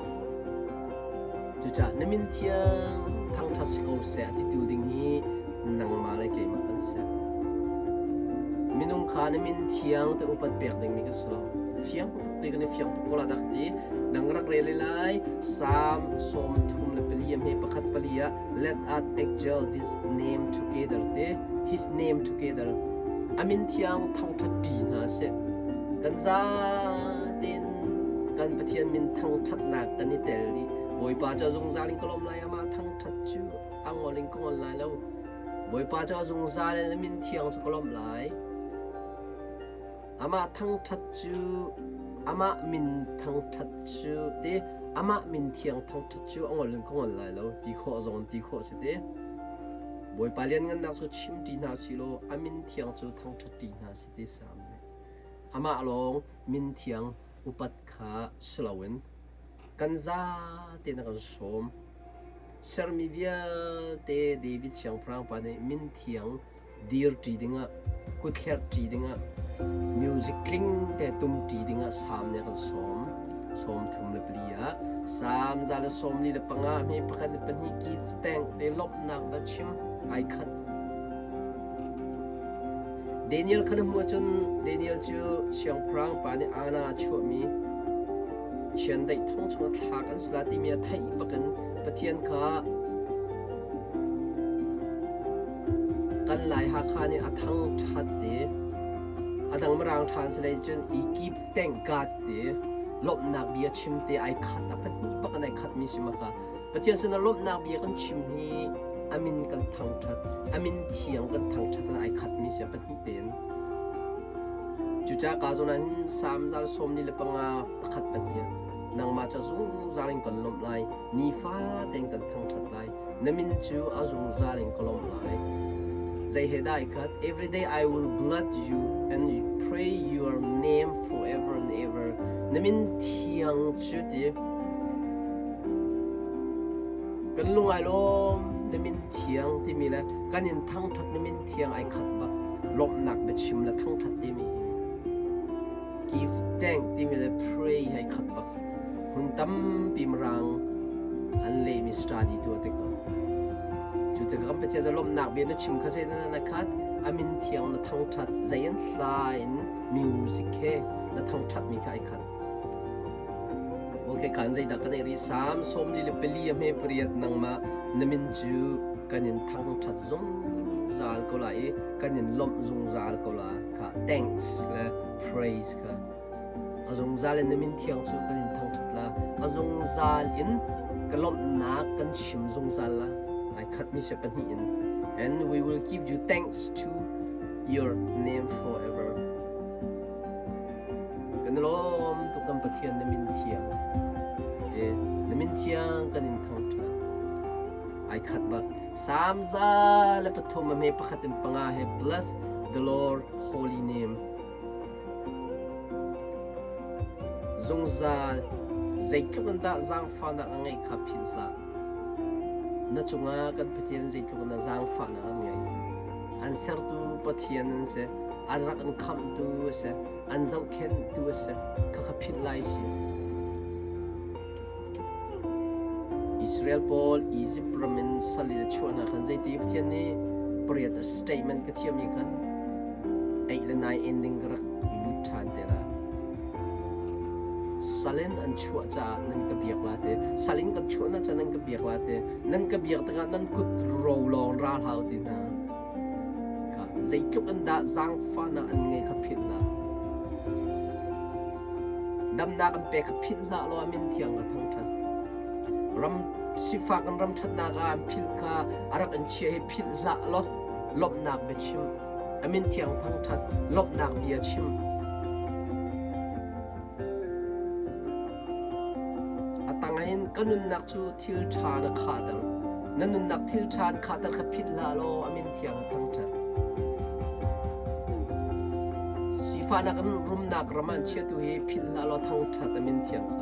Cucaah na min thiang thangṭhat si ko seh a titu ding hi nangmah le keimah kan si. Minung kha na min thiang te upat pek dingmi kan si lo. Fiang tuk ti kan i fiang tuk ko la dak ti. Dang rak rel lai Psalm 34 hme pakhat pali ah let us exalt this name together te his name together amin thiang thangṭhat ṭi hna seh. Kan zatein kan Pathian min thangṭhatnak kan i tel dih. Bawipa cu a zungzal in ka lawm lai, amah thangṭhat cu a ngol in ka ngol lai lo. Bawipa cu a zungzal in a min thiang cu ka lawmh lai. Amah thangṭhat cu amah min thangṭhat cu ti amah min thiang thangṭhat cu a ngol in ka ngol lai lo ti khawh zong ti khawh si te. Bawipa lianngannak cu chim ṭi hna silaw a min thiang cu thangṭhat ṭi hna si ti Salm nih. Amah lawng min thiang upat kha si loin kan zate na kan sawm. Sermi vialte David siangpahrang pa nih min thiang dirṭi dingah, kuthlerhṭi dingah, music tling te tumṭi dingah Salm nih a kan sawm. 34 ah Salm 145 hme pakhat le pahnih give thank te lawmhnak va chim ai khat. Daniel kha na hmuh ahcun Daniel cu siangpahrang pa nih Anna a chuahmi chiandeih thong chungah thlak an si lai timi a theih bakin Pathian kha kan Lai Hakha nih a thangṭhat i a dang Mirang ṭhan si lei cun i keep thank God ti lawmhnak bia chim te ai khat a pahnih bak in ai khatmi si ma kha Pathian sinah lawmhnak bia kan chim hi a min kan thangṭhat, a min thiang kan thangṭhat ah ai khatmi si a pahnih tein. Cucaah ka zawn ah hin Salm zal 45 pakhat pahnih ah nangmah cu zungzal in kan lawmh lai, nifa tein kan thangṭhat lai, na min cu a zungzal in ka lawmh lai. Zei he dah ai khat? Every day I will bless you and pray your name forever and ever. Na min thiang cu ti Kan lung ai lawm na min thiang timi le kan in thangṭhat na min thiang ai khat bak. Lawmhnak biachim le thangṭhat timi hi give thank timi le pray ai khat bak. Hmun tampi mirang an lehmi study tuah tikah cu tikah kan Pathian cu lawmhnak bia na chim kha zei na khat a min thiang na thangṭhat zei in hla in music he na thangṭhatmi kha ai khat. Okay, kan zeidah kan ei rih? Salm 44 a hme pariat nangmah na min cu kan in thangṭhat zungzal ko lai i kan in lawmh zungzal ko la kha thanks le praise kha a zungzal in na min thiang cu kan in thangṭhat la a zungzal in ka lawmhnak kan chim zungzal la ai khatmi se pahnih in and we will give you thanks to your name forever Kan i lawm tuk kan Pathian na min thiang. E, na min thiang kan in thangṭhat. Ai khat bak. Salm 103 a hme pakhat in panga he bless the Lord holy name. Zungzal zeitluk in dah zaangfahnak a ngeih kha philh hlah. Na cungah kan Pathian zeitluk in dah zaangfahnak an ngeih. An sertu Pathian an si. An rak in khamhtu a si. An zohkhenhtu a si. Khakha philh lai si. Israel pawl Egypt ram in sal in a chuah hna khan zeiti Pathian nih pariat a statement ka thiammi khan 8 le 9 ending ka rak lut ṭhan te la. Sal in an chuah caah nan ka biak la te. Sal in kan chuah hna caah nan ka biak la te. Nan ka biak tikah nan kut ro lawng ra hlah u ti hna. Kha zeitluk in dah zaangfahnak an ngei kha philh hlah. Damnak an pek kha philh hlah law a min thiang kha thangṭhat. Ram sifak in ram ṭhatnak ah an philh kha a rak in chiah hi philh hlah law lawmhnak bia chim. A min thiang thangṭhat, lawmhnak bia chim. A tang hin ka nunnak cu thil ṭha na khahter. Na nunnak thil ṭha an khahter kha philh hlah law a min thiang a thangṭhat. Sifahnak in rumnak ram ah an chiatu hi philh hlah law thangṭhat a min thiang kha.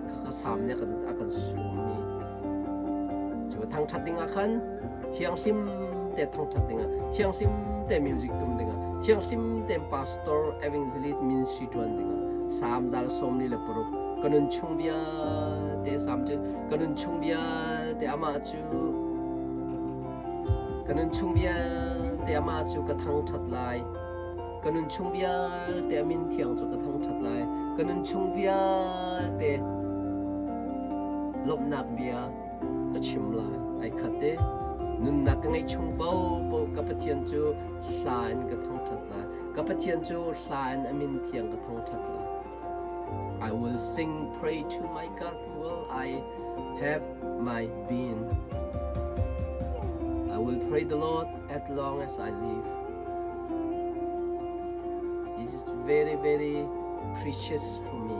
Khakha Salm nih a kan sawmmi. Cu thangṭhat dingah khan thianghlim te thangṭhat dingah, thianghlim te music tum dingah, thianghlim te pastor evangelist ministry ṭuan dingah Salm zal 46 ka nun chung vialte Salm cu ka nun chung vialte amah cu ka nun chung vialte amah cu ka thangṭhat lai. Ka nun chung vialte a min thiang cu ka thangṭhat lai. Ka nun chung vialte lawmhnak bia ka chim lai. Ai khat te. Nunnak ka ngeih chung paohpaoh ka Pathian cu hla in ka thangṭhat lai. Ka Pathian cu hla in a min thiang ka thangṭhat lai. I will sing pray to my God while I have my being. I will pray the Lord as long as I live. This is very, very precious for me.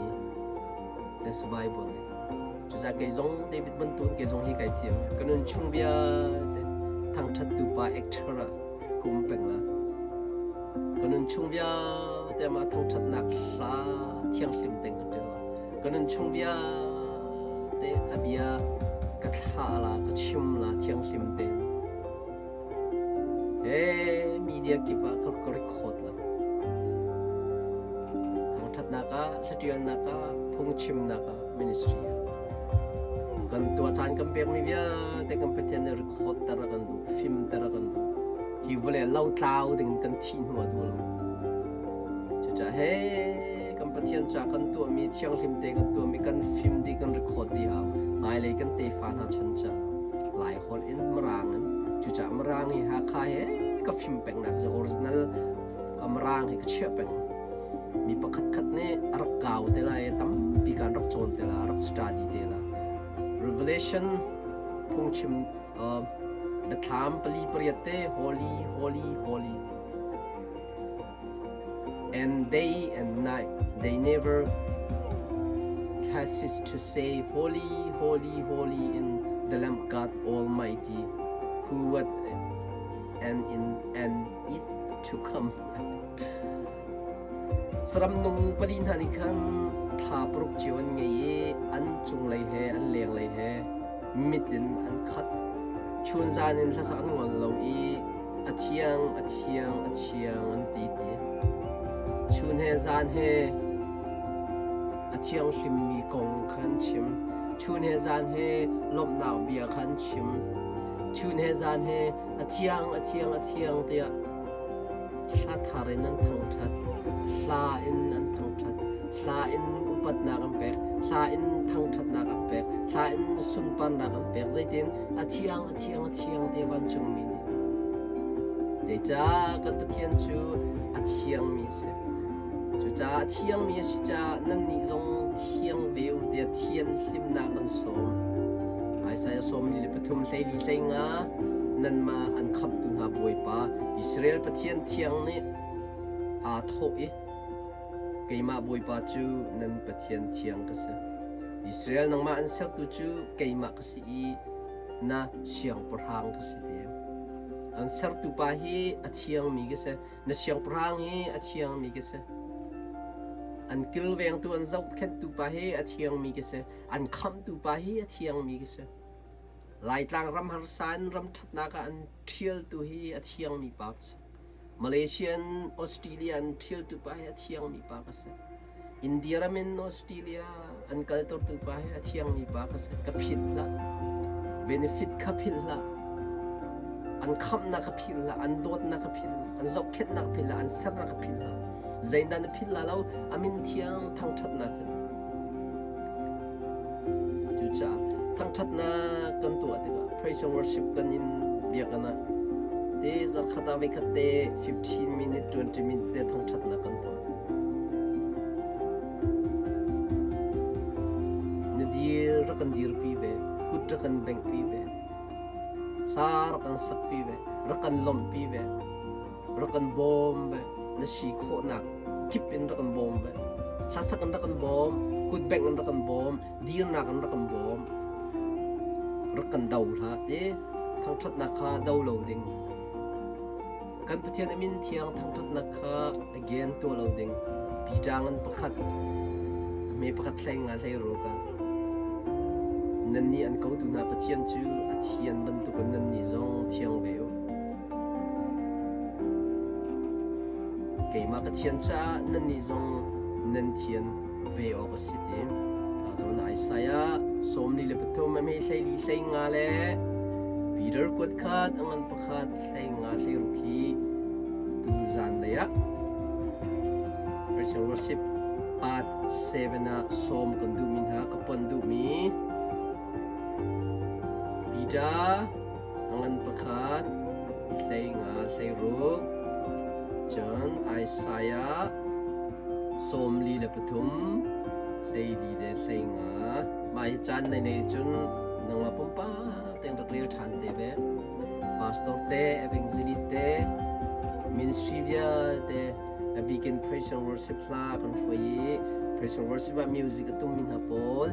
This Bible. Cucaah kei zong David bantuk kei zong hi kai thiam. Ka nun chung vialte thangṭhat tu pa actor ah ka um peng la. Ka nun chung vialte amah thangṭhatnak hla thianghlim teng ka ṭial la. Ka nun chung vialte a bia ka thlah la, ka chim la thianghlim tein. He media kip ah ka ka record la. Thangṭhatnak ah, hlaṭialnak ah, phungchimnak ah, ministry ah. Kan tuah caan kan pekmi vialte kan Pathian nih record ter a kan duh, fim ter a kan duh. Hi vawlei lotlau ding in kan thih hnu ah duh lo. Cucaah he kan Pathian ca kan tuahmi thianghlim te kan tuahmi kan fim dih kan record dih hau. Hmailei kan tefa hna chan ca Lai holh in Mirang in cucaah Mirang hi Hakha he ka fim pengnak cu original Mirang hi ka chiah peng. Mi pakhat khat nih a rak kau te lai i tampi kan rak cawn te la, rak study te la. Revelation phungchim biathlam pali pariat te holy holy holy and day and night they never ceases to say holy holy holy in the Lamb God Almighty who was and in and is to come. Saram nung pali hna nih khan thla paruk cio an ngei i an cunglei he an lenglei he mit in an khat. Chun zan in hlasak an ngol lo i a thiang, a thiang, a thiang an ti ti. Chun he zan he a thianghlimmi kong kha an chim. Chun he zan he lawmhnak bia kha an chim. Chun he zan he a thiang, a thiang, a thiang tiah hla thar in an thangṭhat. Hla in an thangṭhat. Hla in upatnak an pek. Hla in thangṭhatnak an pek. Hla in sunparnak an pek. Zeitin a thiang, a thiang, a thiang ti vancungmi nih. Zeicah kan Pathian cu a thiangmi a si. Cucaah a thiangmi a si caah nannih zong thiang ve u tiah thianhlimnak an sawm. Isaiah 43 hlei hlei nga nanmah an khamhtu hna Bawipa Israel Pathian thiang nih aa thawh i keimah Bawipa cu nan Pathian thiang ka si. Israel nangmah an sertu cu keimah ka si i na siangpahrang ka si te. An sertu pa hi a thiangmi ka si. Na siangpahrang hi a thiangmi ka si. An kilvengtu an zohkhenhtu pa hi a thiangmi ka si. An khamhtu pa hi a thiangmi ka si. Laitlang ram harsa in ram ṭhatnak ah an ṭhialtu hi a thiangmi pa ka si. Malaysia in Australia an ṭhialtu pa hi a thiangmi pa ka si. India ram in Australia an kaltertu pa hi a thiangmi pa ka si. Ka philh hlah. Benefit kha philh hlah. An khamhnak kha philh hlah, an dawtnak kha philh hlah, an zohkhenhnak kha philh hlah, an sernak kha philh hlah. Zeidah na philh la lo? A min thiang thangṭhatnak in. Cucaah thangṭhatnak kan tuah tikah praise and worship kan in biakinn ah te zarkhat ah voikhat te 15 minute 20 minute te thangṭhatnak kan tuah. Na dir rak kan dirpi ve, kut rak kan benghpi ve, hla rak kan sakpi ve, rak kan lawmhpi ve, rak kan bawm ve, na si khawhnak kip in rak kan bawm ve. Hlasak in rak kan bawm, kut bengh in rak kan bawm, dirnak in rak kan bawm. Rak kan do hlah ti thangṭhatnak kha do lo ding. Kan Pathian a min thiang thangṭhatnak kha again tuah lo ding. Peter ngan pakhat, a hme pakhat hlei nga hlei ruk ah nannih an kotu hna Pathian cu a thian bantukin nannih zong thiang ve u. Keimah ka thian caah nannih zong nan thian ve awk a si ti. Zawn Isaiah 43 a hme 14 hlei nga le Peter kuat khat a ngan pakhat hlei nga hlei ruk hi tu zan lei ah Christian worship part 7 ah sawm kan duhmi hna ka pon duhmi Peter a ngan pakhat hlei nga hlei ruk cun Isaiah 43 44 mah hi caan nei nei cun nangmah pumpak tein rak rel ṭhan te ve. Pastor te, evangelist te, ministry vialte, a bikin praise and worship hla kan hruai i praise and worship ah music a tummi hna pawl,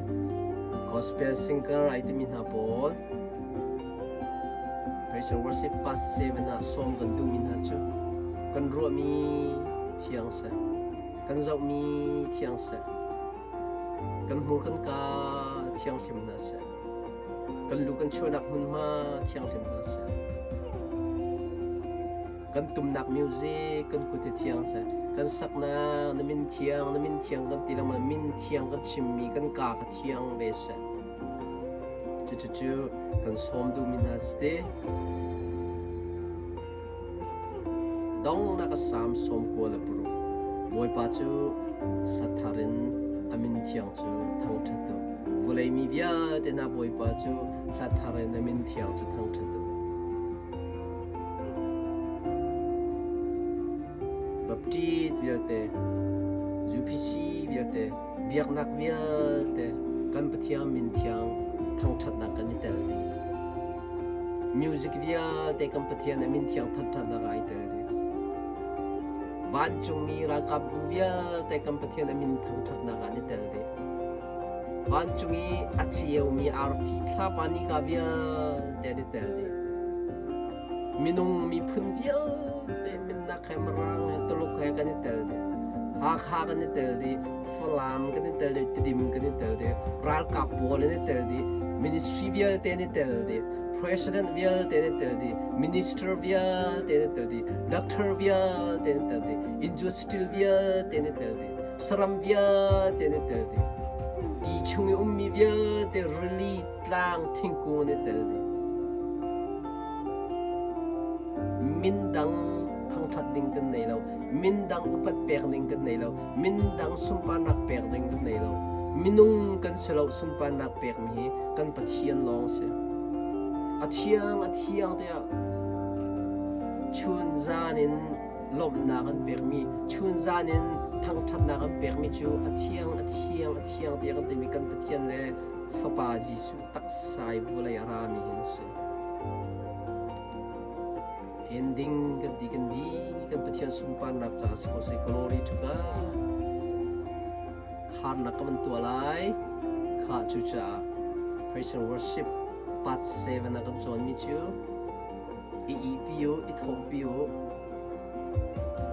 gospel singer ai timi hna pawl, praise and worship past 7 ah sawm kan duhmi hna cu kan ruahmi thiang seh, kan zohmi thiang seh, kan hmur kan ka thianghlim hna seh, kan lu kan chuahnak hmunhma thianghlim hna seh, kan tumnak music kan kut hi thiang seh, kan saknak na min thiang, na min thiang kan ti lengmang, min thiang kan chimmi kan ka kha thiang ve seh. Cucucu kan sawm duhmi hna si te. Donghnak a Salm 96. Bawipa cu hla thar in a min thiang cu thangṭhat u. Vawlei mi vialte hna Bawipa cu hla thar in a min thiang cu thangṭhat u. Baptist vialte, UPC vialte, biaknak vialte kan Pathian min thiang thangṭhatnak kan i tel dih. Music vialte kan Pathian a min thiang thangṭhatnak ah ai tel dih. Vancungmi ralkapbu vialte kan Pathian a min thangṭhatnak ah an i tel dih. Vancung i a ceumi arfi thlapa nika vialte an i tel dih. Minung miphun vialte minnak he Mirang he Tuluk he kan i tel dih. Hakha kan i tel dih, Falam kan i tel dih, Tidim kan i tel dih, ralkap pawl an i tel dih, ministry vialte an i tel dih, president vialte an i tel dih, minister vialte an i tel dih, doctor vialte an i tel dih, industrial vialte an i tel dih, saram vialte an i tel dih, ti chung i ummi vialte rili tlang thingkung an i tel dih. Min dang thangṭhat ding kan nei lo. Min dang upat pek ding kan nei lo. Min dang sunparnak pek ding kan nei lo. Minung kan si lo sunparnak pekmi hi kan Pathian lawng si. A thiang a thiang tiah chun zan in lawmhnak an pekmi, chun zan in thangṭhatnak an pekmi cu a thiang a thiang a thiang tiah kan timi kan Pathian le Fapa Jesuh taksa i vawlei a rami hi an si. Ending kan ti kan di kan Pathian sunparnak caah si ko seh glory to God. Kharnak ka van tuah lai. Kha cucaah praise and worship part 7 ah kan cawnmi cu i ihpi u, i thawhpi u.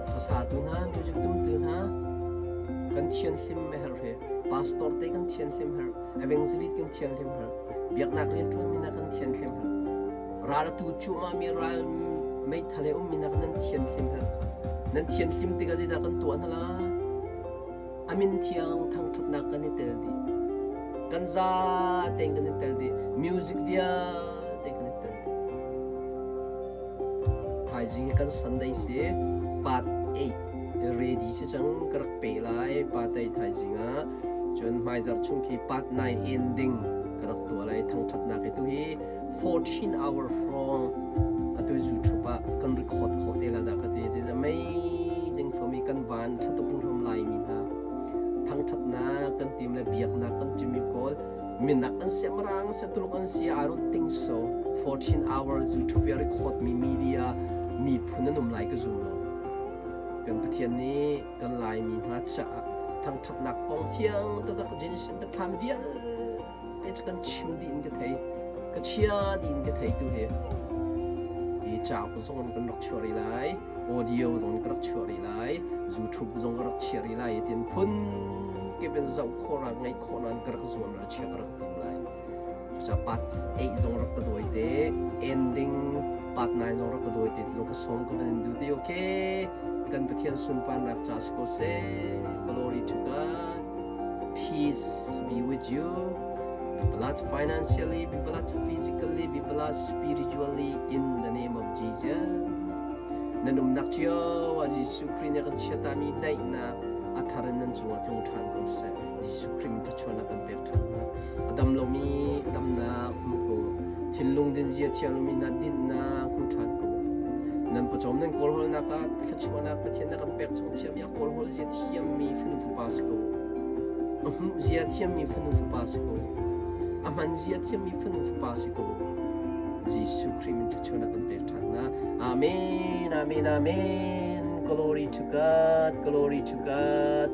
Hmasa tu hna, music tumtu hna, kan thianhlim a herh hi. Pastor te kan thianhlim herh, evangelist kan thianhlim herh, biaknak rianṭuanmi hna kan thianhlim herh. Ral atu cuahmah mi ral meithal he ummi hna nan thianhlim herh kha. Nan thianhlim tikah zeidah kan tuah hna lai? A min thiang thangṭhatnak kan i tel dih. Kan za tein kan i tel dih. Music vialte kan i tel dih. Thaizing kan Sunday si part 8 ready si cang ka rak pe lai part 8 thaizing ah cun hmaizarh chung khi part 9 ending ka rak tuah lai thangthatnak hi tu hi 14 hour hrawng atu YouTube ah kan record khawh te la dah ka ti. This is amazing for me. Kan van thatuk hram lai mi hna thangthatnak kan tim le biaknak kan chim i kawl minak an si marang se tuluk an si I don't think so. 14 hours YouTube ya record mi media mi phun an um lai ka zum lo. Kan Pathian nih kan Laimi hna caah thangthatnak kong fiang taktak Genesis biathlam vialte cu kan chim dih in ka thei, ka chia dih in ka thei tu hi. Hi cauk zong kan rak chuah rih lai, audio zong ka rak chuah rih lai, YouTube zong ka rak chia rih lai tin phun kip in zoh khawh nak ngaih khawh nak ka rak zuam ra chia ka rak tim lai. Ca part 8 zong rak ka dawi te, ending part 9 zong rak ka dawi te ti zong ka sawm ka van in duh te, okay. Kan Pathian sunparnak ca si ko seh. Glory to God. Peace be with you. Be blessed financially, be blessed physically, be blessed spiritually in the name of Jesus. Nan umnak cio ah Jesuh Khrih nih kan chiatami daihnak a thar in nan cungah tlung ṭhan ko seh. Jesuh Khrih min thluachuahnak kan pek ṭhan hna. A dam lomi damnak hmu ko. Thinlung din zia thiam lomi hna dinhnak hmu ṭhan ko. Nan pawcawm nan kawlhawlnak ah thluachuahnak Pathian na kan pek chung thiam i a kawlhawl zia thiammi fanu fapa si ko. A hmuh zia thiammi fanu fapa si ko. A hman zia thiammi fanu fapa si ko. Jesuh Khrih min thluachuahnak kan pek ṭhan hna. Amen, amen, amen. Glory to God, glory to God.